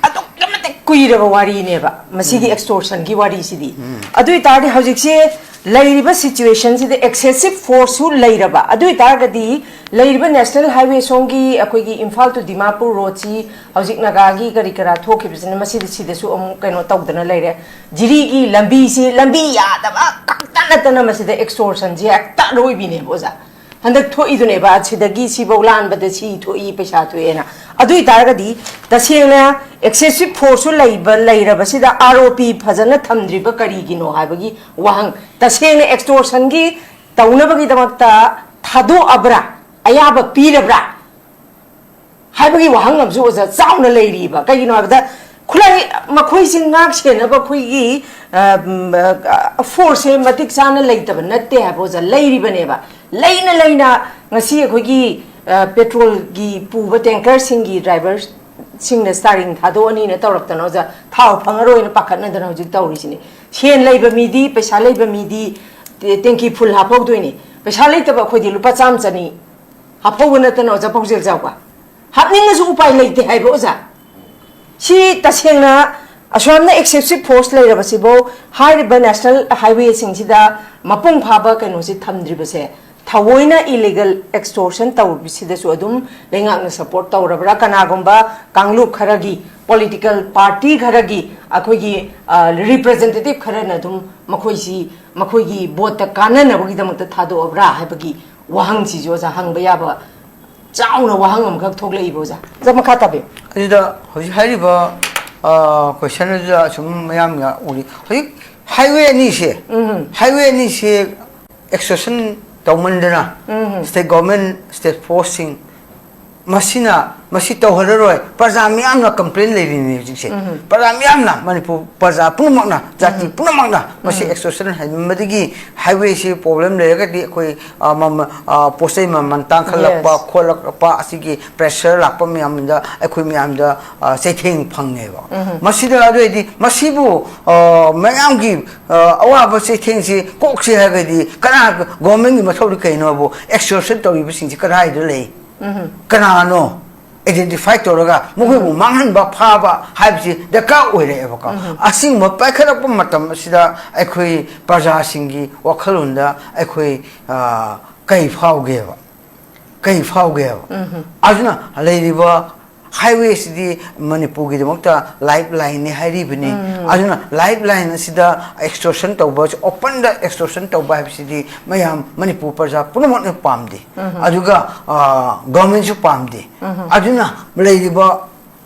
ꯑꯗꯨꯛꯀꯤ ꯃꯇꯤꯛ ꯀꯨꯏꯔꯕ ꯋꯥꯔꯤꯅꯦꯕ ꯃꯁꯤꯒꯤ ꯑꯦꯛꯁꯇꯣꯔꯁꯟꯒꯤ ꯋꯥꯔꯤꯁꯤꯗꯤ꯫ ꯑꯗꯨ ꯑꯣꯏꯇꯥꯔꯗꯤ ꯍꯧꯖꯤꯛꯁꯦ ꯂꯩꯔꯤꯕ ꯁꯤꯆꯨꯋꯦꯁꯟꯁꯤꯗ ꯑꯦꯛꯁꯦꯁꯤꯞ ꯐꯣꯔꯁꯁꯨ ꯂꯩꯔꯕ, ꯑꯗꯨ ꯑꯣꯏꯇꯥꯔꯒꯗꯤ ꯂꯩꯔꯤꯕ ꯅꯦꯁꯅꯦꯜ ꯍꯥꯏꯋꯦ ꯁꯣꯝꯒꯤ ꯑꯩꯈꯣꯏꯒꯤ ꯏꯝꯐꯥꯜ to ꯗꯤꯃꯥꯄꯨꯔ ꯔꯣꯗꯁꯤ ꯍꯧꯖꯤꯛ ꯅꯥꯒꯥꯒꯤ ꯀꯔꯤ ꯀꯔꯥ ꯊꯣꯛꯈꯤꯕꯁꯤꯅ ꯃꯁꯤꯗ, ꯁꯤꯗꯁꯨ ꯑꯃꯨꯛ ꯀꯩꯅꯣ ꯇꯧꯗꯅ ꯂꯩꯔꯦ꯫ ꯖꯤꯔꯤꯒꯤ ꯂꯝꯕꯤꯁꯤ ꯂꯝꯕꯤ ꯌꯥꯗꯕ ꯈꯛꯇ ꯅꯠꯇꯅ ꯃꯁꯤꯗ ꯑꯦꯛꯁꯇꯣꯔꯁꯟꯁꯤ ꯍꯦꯛꯇ ꯑꯔꯣꯏꯕꯤꯅꯦꯕ, ꯑꯣꯖꯥ꯫ ꯍꯟꯗꯛ ꯊꯣꯛꯏꯗꯨꯅꯦꯕ, ꯁꯤꯗꯒꯤ ꯁꯤꯐꯧ ꯂꯥꯟꯕꯗ ꯁꯤ ꯊꯣꯛꯏ, ꯄꯩꯁꯥ ꯊꯣꯛꯑꯦꯅ꯫ ꯑꯗꯨ ꯑꯣꯏꯇꯥꯔꯒꯗꯤ ꯇꯁꯦꯡꯅ ꯑꯦꯛꯁꯦꯁꯤꯞ ꯐꯣꯔꯁꯁꯨ ꯂꯩꯕ, ꯂꯩꯔꯕꯁꯤꯗ ꯑꯥꯔ ꯑꯣ ꯄꯤ ꯐꯖꯅ ꯊꯝꯗ꯭ꯔꯤꯕ ꯀꯔꯤꯒꯤꯅꯣ ꯍꯥꯏꯕꯒꯤ ꯋꯥꯍꯪ꯫ ꯇꯁꯦꯡꯅ ꯑꯦꯛꯁꯇꯣꯔꯁꯟꯒꯤ ꯇꯧꯅꯕꯒꯤꯗꯃꯛꯇ ꯊꯥꯗꯣꯛꯑꯕ꯭ꯔꯥ, ꯑꯌꯥꯕ ꯄꯤꯔꯕ꯭ꯔꯥ ꯍꯥꯏꯕꯒꯤ ꯋꯥꯍꯪ ꯑꯃꯁꯨ, ꯑꯣꯖꯥ, ꯆꯥꯎꯅ ꯂꯩꯔꯤꯕ꯫ ꯀꯩꯒꯤꯅꯣ ꯍꯥꯏꯕꯗ ꯈꯨꯠꯂꯥꯏ ꯃꯈꯣꯏꯁꯤ ꯉꯥꯛ ꯁꯦꯟꯅꯕ ꯑꯩꯈꯣꯏꯒꯤ, ꯑ, ꯎꯝ, ꯑ, ꯐꯣꯔꯁꯁꯦ ꯃꯇꯤꯛ ꯆꯥꯅ ꯂꯩꯇꯕ ꯅꯠꯇꯦ ꯍꯥꯏꯕ, ꯑꯣꯖꯥ, ꯂꯩꯔꯤꯕꯅꯦꯕ꯫ ꯂꯩꯅ ꯂꯩꯅ ꯉꯁꯤ ꯑꯩꯈꯣꯏꯒꯤ, ꯑ, ꯄꯦꯇ꯭ꯔꯣꯜꯒꯤ ꯄꯨꯕ ꯇꯦꯡꯀꯔꯁꯤꯡꯒꯤ ꯗ꯭ꯔꯥꯏꯚꯔ ꯁꯤꯡꯅ ꯁ꯭ꯇꯥꯔꯤꯡ ꯊꯥꯗꯣꯛꯑꯅꯤꯅ ꯇꯧꯔꯛꯇꯅ ꯑꯣꯖꯥ, ꯊꯥꯎ ꯐꯪꯉꯔꯣꯏꯅ ꯄꯥꯈꯠꯅꯗꯅ ꯍꯧꯖꯤꯛ ꯇꯧꯔꯤꯁꯤꯅꯤ꯫ ꯁꯦꯟ ꯂꯩꯕ ꯃꯤꯗꯤ, ꯄꯩꯁꯥ ꯂꯩꯕ ꯃꯤꯗꯤ ꯇꯦ-, ꯇꯦꯡꯀꯤ ꯐꯨꯜ ꯍꯥꯞꯍꯧꯗꯣꯏꯅꯤ꯫ ꯄꯩꯁꯥ ꯂꯩꯇꯕ ꯑꯩꯈꯣꯏꯗꯤ ꯂꯨꯄꯥ ꯆꯥꯝꯃ ꯆꯅꯤ ꯍꯥꯞꯍꯧꯕ ꯅꯠꯇꯅ ꯑꯣꯖꯥ ꯄꯥꯎꯖꯦꯜ ꯆꯥꯎꯕ, ꯍꯥꯞꯅꯤꯡꯉꯁꯨ ꯎꯄꯥꯏ ꯂꯩꯇꯦ ꯍꯥꯏꯕ ꯑꯣꯖꯥ꯫ ꯁꯤ ꯇꯁꯦꯡꯅ ꯑꯁꯨꯌꯥꯝꯅ excessive force ꯂꯩꯔꯕꯁꯤꯕꯨ ꯍꯥꯏꯔꯤꯕ national highway ꯁꯤꯡꯁꯤꯗ ꯃꯄꯨꯡ ꯐꯥꯕ ꯀꯩꯅꯣꯁꯤ ꯊꯝꯗ꯭ꯔꯤꯕꯁꯦ, ꯊꯑꯣꯏꯅ illegal extortion ꯇꯧꯕꯁꯤꯗꯁꯨ ꯑꯗꯨꯝ ꯂꯩꯉꯥꯛꯅ support ꯇꯧꯔꯕ꯭ꯔꯥ? ꯀꯅꯥꯒꯨꯝꯕ ꯀꯥꯡꯂꯨꯞ ꯈꯔꯒꯤ, political party ꯈꯔꯒꯤ, ꯑꯩꯈꯣꯏꯒꯤ, ꯑ, representative ꯈꯔꯅ ꯑꯗꯨꯝ ꯃꯈꯣꯏꯁꯤ ꯃꯈꯣꯏꯒꯤ vote ꯇ ꯀꯥꯟꯅꯅꯕꯒꯤꯗꯃꯛꯇ ꯊꯥꯗꯣꯛꯑꯕ꯭ꯔꯥ ꯍꯥꯏꯕꯒꯤ ꯋꯥꯍꯪꯁꯤꯁꯨ ꯑꯣꯖꯥ ꯍꯪꯕ ꯌꯥꯕ ꯆꯥꯎꯅ ꯋꯥꯍꯪ ꯑꯃꯈꯛ ꯊꯣꯛꯂꯛꯏꯕ ꯑꯣꯖꯥ꯫ ꯑꯣꯖꯥ, ꯃꯈꯥ ꯇꯥꯕꯤꯌꯨ꯫ ꯑꯗꯨꯗ ꯍꯧꯖꯤꯛ ꯍꯥꯏꯔꯤꯕ, ꯑ, question ꯑꯗꯨꯗ ꯑꯁꯨꯝ ꯃꯌꯥꯝꯅ ꯎꯔꯤ꯫ ꯍꯧꯖꯤꯛ highway ꯑꯅꯤꯁꯦ, ꯎꯝ꯫ Highway ꯑꯅꯤꯁꯦ extortion ꯇꯧꯃꯟꯗꯅ ꯎꯝ꯫ State government, state force ꯁꯤꯡ ꯃꯁꯤꯅ, ꯃꯁꯤ ꯇꯧꯍꯜꯂꯔꯣꯏ, ꯄ꯭ꯔꯖꯥ ꯃꯤꯌꯥꯝꯅ complain ꯂꯩꯔꯤꯅꯤ ꯍꯧꯖꯤꯛꯁꯦ꯫ ꯎꯝ꯫ ꯄ꯭ꯔꯖꯥ ꯃꯤꯌꯥꯝꯅ, ꯃꯅꯤꯄꯨꯔ ꯄ꯭ꯔꯖꯥ ꯄꯨꯝꯅꯃꯛꯅ, ꯖꯥꯇꯤ ꯎꯝ꯫ ꯄꯨꯝꯅꯃꯛꯅ ꯃꯁꯤ ꯎꯝ꯫ Extortion ꯍꯦꯟꯃꯟꯕꯗꯒꯤ highway ꯁꯤ problem ꯂꯩꯔꯒꯗꯤ ꯑꯩꯈꯣꯏ, ꯑ, ꯃꯃ-, ꯑ, ꯄꯣꯠ ꯆꯩ ꯃꯃꯜ ꯇꯥꯡꯈꯠꯂꯛꯄ, yes, ꯈꯣꯠꯂꯛꯄ, ꯑꯁꯤꯒꯤ pressure ꯂꯥꯛꯄ ꯃꯌꯥꯝꯗ ꯑꯩꯈꯣꯏ ꯃꯌꯥꯝꯗ, ꯑ, ꯆꯩꯊꯦꯡ ꯐꯪꯉꯦꯕ꯫ ꯎꯝ꯫ ꯃꯁꯤꯗ ꯑꯗꯨ ꯑꯣꯏꯔꯗꯤ ꯃꯁꯤꯕꯨ, ꯑ, ꯃꯌꯥꯝꯒꯤ, ꯑ, ꯑꯋꯥꯕ ꯆꯩꯊꯦꯡꯁꯤ ꯀꯣꯛꯁꯤ ꯍꯥꯏꯔꯒꯗꯤ ꯀꯅꯥ, government ꯀꯤ ꯃꯊꯧꯗꯤ ꯀꯩꯅꯣꯕꯨ? Extortion ꯇꯧꯔꯤꯕꯁꯤꯡꯁꯤ ꯀꯗꯥꯏꯗ ꯂꯩ? ꯎꯝ꯫ ꯀꯅꯥꯅꯣ identify ꯇꯧꯔꯒ ꯃꯈꯣꯏꯕꯨ ꯎꯝ꯫ ꯃꯥꯡꯍꯟꯕ, ꯐꯥꯕ ꯍꯥꯏꯕꯁꯤ ꯗꯔꯀꯥꯔ ꯑꯣꯏꯔꯛꯑꯦꯕꯀꯣ꯫ ꯎꯝ꯫ ꯑꯁꯤꯒꯨꯝꯕ ꯄꯥꯏꯈꯠꯂꯛꯄ ꯃꯇꯝ ꯑꯁꯤꯗ ꯑꯩꯈꯣꯏ ꯄ꯭ꯔꯖꯥꯁꯤꯡꯒꯤ ꯋꯥꯈꯜꯂꯣꯟꯗ ꯑꯩꯈꯣꯏ, ꯑ, ꯀꯩ ꯐꯥꯎꯒꯦꯕ? ꯀꯩ ꯐꯥꯎꯒꯦꯕ? ꯎꯝ꯫ ꯑꯗꯨꯅ ꯂꯩꯔꯤꯕ highway ꯁꯤꯗꯤ ꯃꯅꯤꯄꯨꯔꯒꯤꯗꯃꯛꯇ lifeline ꯅꯤ ꯍꯥꯏꯔꯤꯕꯅꯤ꯫ ꯎꯝ꯫ ꯑꯗꯨꯅ lifeline ꯑꯁꯤꯗ extortion ꯇꯧꯕ, open ꯗ extortion ꯇꯧꯕ ꯍꯥꯏꯕꯁꯤꯗꯤ ꯃꯌꯥꯝ ꯃꯅꯤꯄꯨꯔ ꯄ꯭ꯔꯖꯥ ꯄꯨꯝꯅꯃꯛꯅ ꯄꯥꯝꯗꯦ꯫ ꯎꯝ꯫ ꯑꯗꯨꯒ, ꯑ, government ꯁꯨ ꯄꯥꯝꯗꯦ꯫ ꯎꯝ꯫ ꯑꯗꯨꯅ ꯂꯩꯔꯤꯕ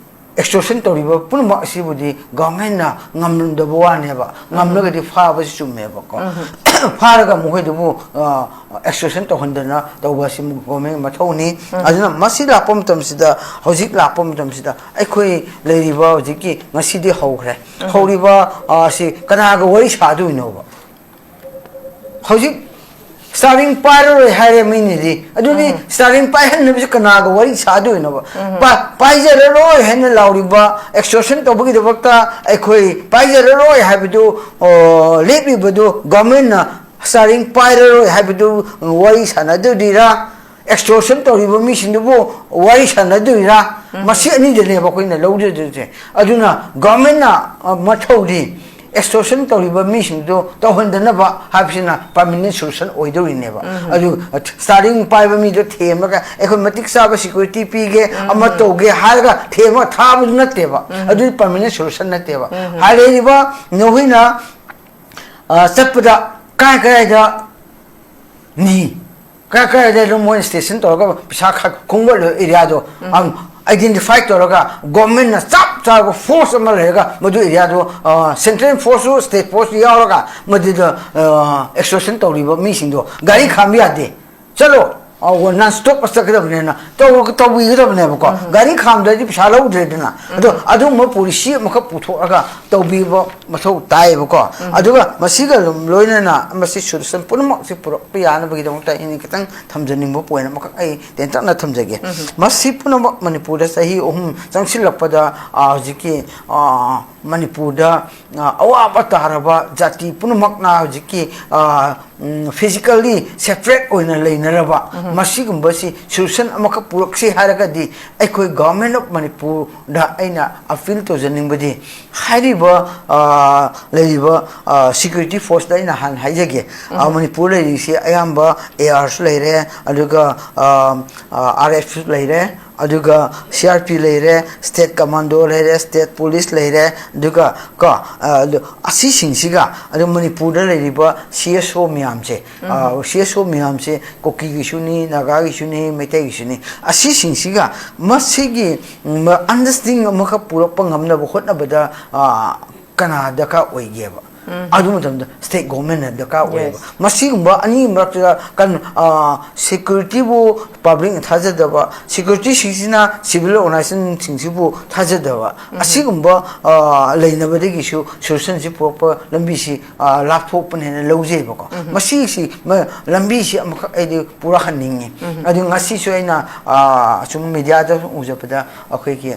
extortion ꯇꯧꯔꯤꯕ ꯄꯨꯝꯅꯃꯛ ꯑꯁꯤꯕꯨꯗꯤ government ꯅ ꯉꯝꯗꯕ ꯋꯥꯅꯦꯕ꯫ ꯎꯝ꯫ ꯉꯝꯂꯒꯗꯤ ꯐꯥꯕꯁꯤ ꯆꯨꯝꯃꯦꯕꯀꯣ꯫ ꯎꯝ꯫ ꯐꯥꯔꯒ ꯃꯈꯣꯏꯗꯨꯕꯨ, ꯑ, extortion ꯇꯧꯍꯟꯗꯅ ꯇꯧꯕ ꯑꯁꯤ government ꯒꯤ ꯃꯊꯧꯅꯤ꯫ ꯎꯝ꯫ ꯑꯗꯨꯅ ꯃꯁꯤ ꯂꯥꯛꯄ ꯃꯇꯝꯁꯤꯗ, ꯍꯧꯖꯤꯛ ꯂꯥꯛꯄ ꯃꯇꯝꯁꯤꯗ ꯑꯩꯈꯣꯏ ꯂꯩꯔꯤꯕ ꯍꯧꯖꯤꯛꯀꯤ ꯉꯁꯤꯗꯤ ꯍꯧꯈ꯭ꯔꯦ꯫ ꯎꯝ꯫ ꯍꯧꯔꯤꯕ, ꯑ, ꯑꯁꯤ ꯀꯅꯥꯒ ꯋꯥꯔꯤ ꯁꯥꯗꯣꯏꯅꯣꯕ? ꯍꯧꯖꯤꯛ ꯁ꯭ꯇꯥꯔꯤꯡ ꯄꯥꯏꯔꯔꯣꯏ ꯍꯥꯏꯔꯦ ꯃꯤꯅꯗꯤ꯫ ꯑꯗꯨꯗꯤ ꯁ꯭ꯇꯥꯔꯤꯡ ꯄꯥꯏꯍꯟꯅꯕꯁꯤ ꯀꯅꯥꯒ ꯋꯥꯔꯤ ꯁꯥꯗꯣꯏꯅꯣꯕ? ꯄꯥꯏꯖꯔꯔꯣꯏ ꯍꯥꯏꯅ ꯂꯥꯎꯔꯤꯕ, ꯑꯦꯛꯁꯇꯣꯔꯁꯟ ꯇꯧꯕꯒꯤꯗꯃꯛꯇ ꯑꯩꯈꯣꯏ ꯄꯥꯏꯖꯔꯔꯣꯏ ꯍꯥꯏꯕꯗꯨ, ꯂꯦꯞꯂꯤꯕꯗꯨ ꯒꯣꯔꯃꯦꯟꯅ ꯁ꯭ꯇꯥꯔꯤꯡ ꯄꯥꯏꯔꯔꯣꯏ ꯍꯥꯏꯕꯗꯨ ꯋꯥꯔꯤ ꯁꯥꯟꯅꯗꯣꯔꯤꯔꯥ? ꯑꯦꯛꯁꯇꯣꯔꯁꯟ ꯇꯧꯔꯤꯕ ꯃꯤꯁꯤꯡꯗꯨꯕꯨ ꯋꯥꯔꯤ ꯁꯥꯟꯅꯗꯣꯏꯔꯥ? ꯃꯁꯤ ꯑꯅꯤꯗꯅꯦꯕ ꯑꯩꯈꯣꯏꯅ ꯂꯧꯖꯗꯣꯏꯁꯦ꯫ ꯑꯗꯨꯅ ꯒꯣꯔꯃꯦꯟꯅ ꯃꯊꯧꯗꯤ ꯑꯦꯛꯁꯇꯣꯔꯁꯟ ꯇꯧꯔꯤꯕ ꯃꯤꯁꯤꯡꯗꯨ ꯇꯧꯍꯟꯗꯅꯕ ꯍꯥꯏꯕꯁꯤꯅ ꯄꯔꯃꯤꯅꯦꯟ ꯁꯣꯂꯨꯁꯟ ꯑꯣꯏꯗꯧꯔꯤꯅꯦꯕ꯫ ꯑꯗꯨ ꯁ꯭ꯇꯥꯔꯤꯡ ꯄꯥꯏꯕ ꯃꯤꯗꯣ ꯊꯦꯝꯃꯒ ꯑꯩꯈꯣꯏ ꯃꯇꯤꯛ ꯆꯥꯕ ꯁꯦꯀ꯭ꯌꯨꯔꯤꯇꯤ ꯄꯤꯒꯦ, ꯑꯃ ꯇꯧꯒꯦ ꯍꯥꯏꯔꯒ ꯊꯦꯝꯃꯒ ꯊꯥꯕꯗꯨ ꯅꯠꯇꯦꯕ꯫ ꯑꯗꯨꯗꯤ ꯄꯔꯃꯤꯅꯦꯟ ꯁꯣꯂꯨꯁꯟ ꯅꯠꯇꯦꯕ꯫ ꯍꯥꯏꯔꯤꯕ ꯅꯈꯣꯏꯅ ꯆꯠꯄꯗ ꯀꯥꯏ ꯀꯥꯏꯗ ꯅꯤ ꯀꯥꯏ ꯀꯥꯏꯗ ꯑꯗꯨꯝ ꯃꯣꯏꯅ ꯁ꯭ꯇꯦꯁꯟ ꯇꯧꯔꯒ ꯄꯩꯁꯥ ꯈꯣꯝꯒꯠꯂꯤꯕ ꯑꯦꯔꯤꯌꯥꯗꯣ ꯑꯥꯏꯗꯦꯟꯇꯤꯐꯥꯏ ꯇꯧꯔꯒ ꯒꯣꯔꯃꯦꯟꯅ ꯆꯞ ꯆꯥꯕ ꯐꯣꯔꯁ ꯑꯃ ꯂꯩꯔꯒ ꯃꯗꯨ ꯑꯦꯔꯤꯌꯥꯗꯣ ꯁꯦꯟꯇ꯭ꯔꯦꯜ ꯐꯣꯔꯁꯁꯨ ꯁ꯭ꯇꯦꯠ ꯐꯣꯔꯁꯁꯨ ꯌꯥꯎꯔꯒ ꯃꯗꯨꯗ ꯑꯦꯛꯁꯇꯣꯔꯁꯟ ꯇꯧꯔꯤꯕ ꯃꯤꯁꯤꯡꯗꯣ ꯒꯥꯔꯤ ꯈꯥꯝꯕ ꯌꯥꯗꯦ, ꯆꯠꯂꯣ, ꯅꯟ ꯁ꯭ꯇꯣꯞ ꯆꯠꯀꯗꯕꯅꯦꯅ ꯇꯧꯕꯤꯒꯗꯕꯅꯦꯕꯀꯣ꯫ ꯒꯥꯔꯤ ꯈꯥꯝꯗ꯭ꯔꯗꯤ ꯄꯩꯁꯥ ꯂꯧꯗ꯭ꯔꯦꯗꯅ꯫ ꯑꯗꯣ ꯑꯗꯨꯒꯨꯝꯕ ꯄꯣꯂꯤꯁꯤ ꯑꯃꯈꯛ ꯄꯨꯊꯣꯛꯑꯒ ꯇꯧꯕꯤꯕ ꯃꯊꯧ ꯇꯥꯏꯌꯦꯕꯀꯣ꯫ ꯑꯗꯨꯒ ꯃꯁꯤꯒ ꯂꯣꯏꯅꯅ ꯃꯁꯤ ꯁꯣꯂꯨꯁꯟ ꯄꯨꯝꯅꯃꯛꯁꯤ ꯄꯨꯔꯛꯄ ꯌꯥꯅꯕꯒꯤꯗꯃꯛꯇ ꯑꯩꯅ ꯈꯤꯇꯪ ꯊꯝꯖꯅꯤꯡꯕ ꯄꯣꯏꯟ ꯑꯃꯈꯛ ꯑꯩ ꯇꯦꯟꯇꯛꯅ ꯊꯝꯖꯒꯦ꯫ ꯃꯁꯤ ꯄꯨꯝꯅꯃꯛ ꯃꯅꯤꯄꯨꯔꯗ ꯆꯍꯤ ꯑꯍꯨꯝ ꯆꯪꯁꯤꯜꯂꯛꯄꯗ ꯍꯧꯖꯤꯛꯀꯤ ꯃꯅꯤꯄꯨꯔꯗ ꯑꯋꯥꯕ ꯇꯥꯔꯕ ꯖꯥꯇꯤ ꯄꯨꯝꯅꯃꯛꯅ ꯍꯧꯖꯤꯛꯀꯤ ꯐꯤꯖꯤꯀꯦꯜꯂꯤ ꯁꯦꯄꯔꯦꯠ ꯑꯣꯏꯅ ꯂꯩꯅꯔꯕ ꯃꯁꯤꯒꯨꯝꯕꯁꯤ ꯁꯣꯂꯨꯁꯟ ꯑꯃꯈꯛ ꯄꯨꯔꯛꯁꯤ ꯍꯥꯏꯔꯒꯗꯤ ꯑꯩꯈꯣꯏ ꯒꯣꯔꯃꯦꯟ ꯑꯣꯐ ꯃꯅꯤꯄꯨꯔꯗ ꯑꯩꯅ ꯑꯄꯤꯜ ꯇꯧꯖꯅꯤꯡꯕꯗꯤ ꯍꯥꯏꯔꯤꯕ ꯂꯩꯔꯤꯕ ꯁꯦꯀ꯭ꯌꯨꯔꯤꯇꯤ ꯐꯣꯔꯁꯇ ꯑꯩꯅ ꯍꯥꯟꯅ ꯍꯥꯏꯖꯒꯦ꯫ ꯃꯅꯤꯄꯨꯔ ꯂꯩꯔꯤꯁꯤ ꯑꯌꯥꯝꯕ ꯑꯦ ꯑꯥꯔꯁꯨ ꯂꯩꯔꯦ, ꯑꯗꯨꯒ ꯑꯥꯔ ꯑꯦꯐꯁꯨ ꯂꯩꯔꯦ, ꯑꯗꯨꯒ ꯁꯤ ꯑꯥꯔ ꯄꯤ ꯂꯩꯔꯦ, ꯁ꯭ꯇꯦꯠ ꯀꯃꯥꯟꯗꯣ ꯂꯩꯔꯦ, ꯁ꯭ꯇꯦꯠ ꯄꯨꯂꯤꯁ ꯂꯩꯔꯦ, ꯑꯗꯨꯒ ꯀꯣ ꯑꯁꯤꯁꯤꯡꯁꯤꯒ ꯑꯗꯨ ꯃꯅꯤꯄꯨꯔꯗ ꯂꯩꯔꯤꯕ ꯁꯤ ꯑꯦꯁ ꯑꯣ ꯃꯌꯥꯝꯁꯦ, ꯁꯤ ꯑꯦꯁ ꯑꯣ ꯃꯌꯥꯝꯁꯦ ꯀꯨꯀꯤꯒꯤꯁꯨꯅꯤ, ꯅꯥꯒꯥꯒꯤꯁꯨꯅꯤ, ꯃꯩꯇꯩꯒꯤꯁꯨꯅꯤ, ꯑꯁꯤꯁꯤꯡꯁꯤꯒ ꯃꯁꯤꯒꯤ ꯑꯟꯗꯔꯁꯇꯦꯟꯗꯤꯡ ꯑꯃꯈꯛ ꯄꯨꯔꯛꯄ ꯉꯝꯅꯕ ꯍꯣꯠꯅꯕꯗ ꯀꯅꯥ ꯗꯔꯀꯥꯔ ꯑꯣꯏꯒꯦꯕ? ꯑꯗꯨ ꯃꯇꯝꯗ state government ꯅ ꯗꯔꯀꯥꯔ ꯑꯣꯏꯌꯦꯕ꯫ Yes. ꯃꯁꯤꯒꯨꯝꯕ ꯑꯅꯤꯒꯤ ꯃꯔꯛꯇ ꯀꯟ-, ꯑ, security ꯕꯨ public ꯅ ꯊꯥꯖꯗꯕ, security ꯁꯤꯡꯁꯤꯅ civil organization ꯁꯤꯡꯁꯤꯕꯨ ꯊꯥꯖꯗꯕ, ꯑꯁꯤꯒꯨꯝꯕ, ꯑ, ꯂꯩꯅꯕꯗꯒꯤꯁꯨ solution ꯁꯤ ꯄꯨꯔꯛꯄ ꯂꯝꯕꯤꯁꯤ, ꯑ, ꯂꯥꯞꯊꯣꯛꯄꯅꯦꯅ ꯂꯧꯖꯩꯕꯀꯣ꯫ ꯃꯁꯤꯁꯤ ꯃ-, ꯂꯝꯕꯤꯁꯤ ꯑꯃꯈꯛ ꯑꯩꯗꯤ ꯄꯨꯔꯛꯍꯟꯅꯤꯡꯉꯤ꯫ ꯑꯗꯨ ꯉꯁꯤꯁꯨ ꯑꯩꯅ, ꯑ, ꯑꯁꯨꯝ media ꯗ ꯎꯖꯕꯗ ꯑꯩꯈꯣꯏꯒꯤ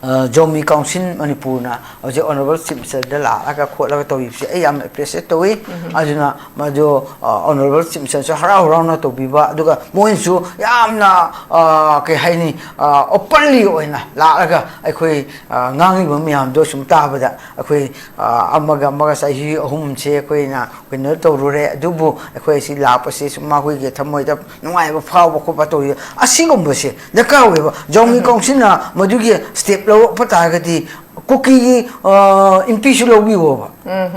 ꯑ, ꯖꯣꯃꯤ ꯀꯥꯎꯟꯁꯤꯜ ꯃꯅꯤꯄꯨꯔꯅ ꯍꯧꯖꯤꯛ Honourable Chief Minister ꯗ ꯂꯥꯛꯂꯒ ꯈꯣꯠꯂꯒ ꯇꯧꯔꯤꯕꯁꯦ ꯑꯩ ꯌꯥꯝꯅ appreciate ꯇꯧꯏ꯫ ꯑꯗꯨꯅ ꯃꯗꯨ, ꯑ, Honourable Chief Minister ꯁꯨ ꯍꯔꯥꯎ ꯍꯔꯥꯎꯅ ꯇꯧꯕꯤꯕ, ꯑꯗꯨꯒ ꯃꯣꯏꯅꯁꯨ ꯌꯥꯝꯅ, ꯑ, ꯀꯩ ꯍꯥꯏꯅꯤ, ꯑ, openly ꯑꯣꯏꯅ ꯂꯥꯛꯂꯒ ꯑꯩꯈꯣꯏ, ꯑ, ꯉꯥꯡꯉꯤꯕ ꯃꯌꯥꯝꯗꯣ ꯁꯨꯝ ꯇꯥꯕꯗ ꯑꯩꯈꯣꯏ, ꯑ, ꯑꯃꯒ ꯑꯃꯒ ꯆꯍꯤ ꯑꯍꯨꯝꯁꯦ ꯑꯩꯈꯣꯏꯅ ꯀꯩꯅꯣ ꯇꯧꯔꯨꯔꯦ, ꯑꯗꯨꯕꯨ ꯑꯩꯈꯣꯏ ꯑꯁꯤ ꯂꯥꯛꯄꯁꯤ ꯁꯨꯝ ꯃꯈꯣꯏꯒꯤ ꯊꯃꯣꯏꯗ ꯅꯨꯡꯉꯥꯏꯕ ꯐꯥꯎꯕ ꯈꯣꯠꯄ ꯇꯧꯔꯤ꯫ ꯑꯁꯤꯒꯨꯝꯕꯁꯦ ꯗꯔꯀꯥꯔ ꯑꯣꯏꯌꯦꯕ꯫ ꯖꯣꯃꯤ ꯀꯥꯎꯟꯁꯤꯜꯅ ꯃꯗꯨꯒꯤ step ꯂꯧꯔꯛꯄ ꯇꯥꯔꯒꯗꯤ ꯀꯨꯀꯤꯒꯤ, ꯑ, ꯏꯝꯄꯤꯁꯨ ꯂꯧꯕꯤꯌꯣꯕ꯫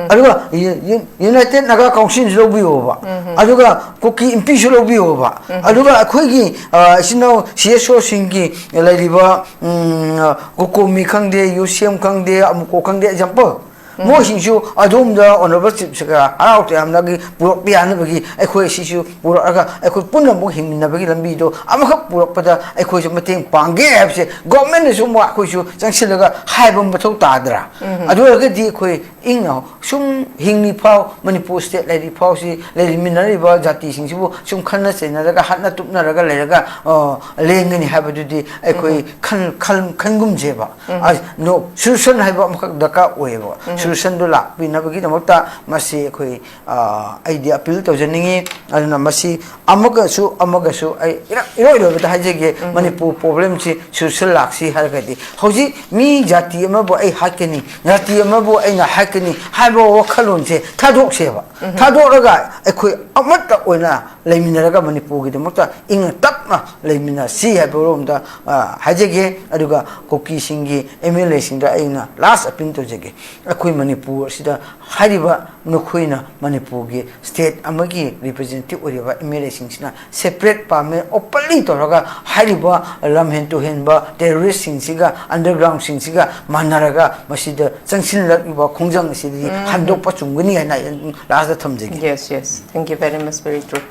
ꯑꯗꯨꯒ U-, U-, United Naga Council ꯁꯨ ꯂꯧꯕꯤꯌꯣꯕ꯫ ꯑꯗꯨꯒ ꯀꯨꯀꯤ ꯏꯝꯄꯤꯁꯨ ꯂꯧꯕꯤꯌꯣꯕ꯫ ꯑꯗꯨꯒ ꯑꯩꯈꯣꯏꯒꯤ, ꯑ, ꯏꯆꯤꯟ ꯏꯅꯥꯎ C S O ꯁꯤꯡꯒꯤ ꯂꯩꯔꯤꯕ, ꯎꯝ, ꯀꯣꯀꯣꯃꯤ ꯈꯪꯗꯦ, ꯌꯨ ꯁꯤ ꯑꯦꯝ ꯈꯪꯗꯦ, ꯑꯃꯨꯀꯣ ꯈꯪꯗꯦ, example꯫ ꯃꯣꯏꯁꯤꯡꯁꯨ ꯑꯗꯣꯝꯗ Honourable Chief Minister ꯒ ꯍꯔꯥꯎ ꯇꯌꯥꯝꯅꯒꯤ ꯄꯨꯔꯛꯄ ꯌꯥꯅꯕꯒꯤ ꯑꯩꯈꯣꯏ ꯁꯤꯁꯨ ꯄꯨꯔꯛꯑꯒ ꯑꯩꯈꯣꯏ ꯄꯨꯟꯅ ꯑꯃꯨꯛ ꯍꯤꯡꯃꯤꯟꯅꯕꯒꯤ ꯂꯝꯕꯤꯗꯣ ꯑꯃꯈꯛ ꯄꯨꯔꯛꯄꯗ ꯑꯩꯈꯣꯏꯁꯨ ꯃꯇꯦꯡ ꯄꯥꯡꯒꯦ ꯍꯥꯏꯕꯁꯦ government ꯅꯁꯨ ꯑꯃꯨꯛ ꯑꯩꯈꯣꯏꯁꯨ ꯆꯪꯁꯤꯜꯂꯒ ꯍꯥꯏꯕ ꯃꯊꯧ ꯇꯥꯗ꯭ꯔꯥ? ꯑꯗꯨ ꯑꯣꯏꯔꯒꯗꯤ ꯑꯩꯈꯣꯏ ꯏꯪꯅ ꯁꯨꯝ ꯍꯤꯡꯂꯤ ꯐꯥꯎ, ꯃꯅꯤꯄꯨꯔ state ꯂꯩꯔꯤ ꯐꯥꯎꯁꯤ ꯂꯩꯃꯤꯟꯅꯔꯤꯕ ꯖꯥꯇꯤꯁꯤꯡꯁꯤꯕꯨ ꯁꯨꯝ ꯈꯠꯅ ꯆꯩꯅꯔꯒ, ꯍꯠꯅ ꯇꯨꯞꯅꯔꯒ ꯂꯩꯔꯒ, ꯑ, ꯂꯦꯡꯒꯅꯤ ꯍꯥꯏꯕꯗꯨꯗꯤ ꯑꯩꯈꯣꯏ ꯈꯟ-, ꯈꯟ-, ꯈꯟꯒꯨꯝꯁꯦꯕ꯫ ꯑ, no, solution ꯍꯥꯏꯕ ꯑꯃꯈꯛ ꯗꯔꯀꯥꯔ ꯑꯣꯏꯌꯦꯕ꯫ Solution ꯗꯨ ꯂꯥꯛꯄꯤꯅꯕꯒꯤꯗꯃꯛꯇ ꯃꯁꯤ ꯑꯩꯈꯣꯏ, ꯑ, ꯑꯩꯗꯤ appeal ꯇꯧꯖꯅꯤꯡꯉꯤ꯫ ꯑꯗꯨꯅ ꯃꯁꯤ ꯑꯃꯒꯁꯨ ꯑꯃꯒꯁꯨ ꯑꯩ ꯏꯔ-, ꯏꯔꯣꯏ ꯂꯣꯏꯕꯗ ꯍꯥꯏꯖꯒꯦ, ꯃꯅꯤꯄꯨꯔ problem ꯁꯤ solution ꯂꯥꯛꯁꯤ ꯍꯥꯏꯔꯒꯗꯤ ꯍꯧꯖꯤꯛ ꯃꯤ ꯖꯥꯇꯤ ꯑꯃꯕꯨ ꯑꯩ ꯍꯥꯠꯀꯅꯤ, ꯖꯥꯇꯤ ꯑꯃꯕꯨ ꯑꯩꯅ ꯍꯥꯠꯀꯅꯤ ꯍꯥꯏꯕ ꯋꯥꯈꯜꯂꯣꯟꯁꯦ ꯊꯥꯗꯣꯛꯁꯦꯕ꯫ ꯊꯥꯗꯣꯛꯂꯒ ꯑꯩꯈꯣꯏ ꯑꯃꯠꯇ ꯑꯣꯏꯅ ꯂꯩꯃꯤꯟꯅꯔꯒ ꯃꯅꯤꯄꯨꯔꯒꯤꯗꯃꯛꯇ ꯏꯪꯅ ꯇꯞꯅ ꯂꯩꯃꯤꯟꯅꯁꯤ ꯍꯥꯏꯕꯔꯣꯝꯗ, ꯑ, ꯍꯥꯏꯖꯒꯦ꯫ ꯑꯗꯨꯒ ꯀꯨꯀꯤꯁꯤꯡꯒꯤ ꯑꯦꯝ ꯑꯦꯜ ꯑꯦꯁꯤꯡꯗ ꯑꯩꯅ ꯂꯥꯁ ꯑꯄꯤꯜ ꯇꯧꯖꯒꯦ꯫ ꯑꯩꯈꯣꯏ ꯃꯅꯤꯄꯨꯔ ꯑꯁꯤꯗ ꯍꯥꯏꯔꯤꯕ ꯅꯈꯣꯏꯅ ꯃꯅꯤꯄꯨꯔꯒꯤ ꯁ꯭ꯇꯦꯠ ꯑꯃꯒꯤ ꯔꯤꯄ꯭ꯔꯖꯦꯟꯇꯦꯇꯤꯚ ꯑꯣꯏꯔꯤꯕ ꯑꯦꯝ ꯑꯦꯜ ꯑꯦꯁꯤꯡꯁꯤꯅ ꯁꯦꯄꯔꯦꯠ ꯄꯥꯝꯃꯦ ꯑꯣꯄꯟꯂꯤ ꯇꯧꯔꯒ ꯍꯥꯏꯔꯤꯕ ꯂꯝꯍꯦꯟ ꯇꯨꯍꯦꯟꯕ ꯇꯦꯔꯣꯔꯤꯁꯁꯤꯡꯁꯤꯒ ꯑꯟꯗꯔꯒ꯭ꯔꯥꯎꯟꯁꯤꯡꯁꯤꯒ ꯃꯥꯟꯅꯔꯒ ꯃꯁꯤꯗ ꯆꯪꯁꯤꯜꯂꯛꯂꯤꯕ ꯈꯣꯡꯖꯪ ꯑꯁꯤꯗꯒꯤ ꯍꯟꯗꯣꯛꯄ ꯆꯨꯝꯒꯅꯤ ꯍꯥꯏꯅ ꯑꯩ ꯂꯥꯁꯇ ꯊꯝꯖꯒꯦ꯫ Yes, yes. Thank you very much, very true.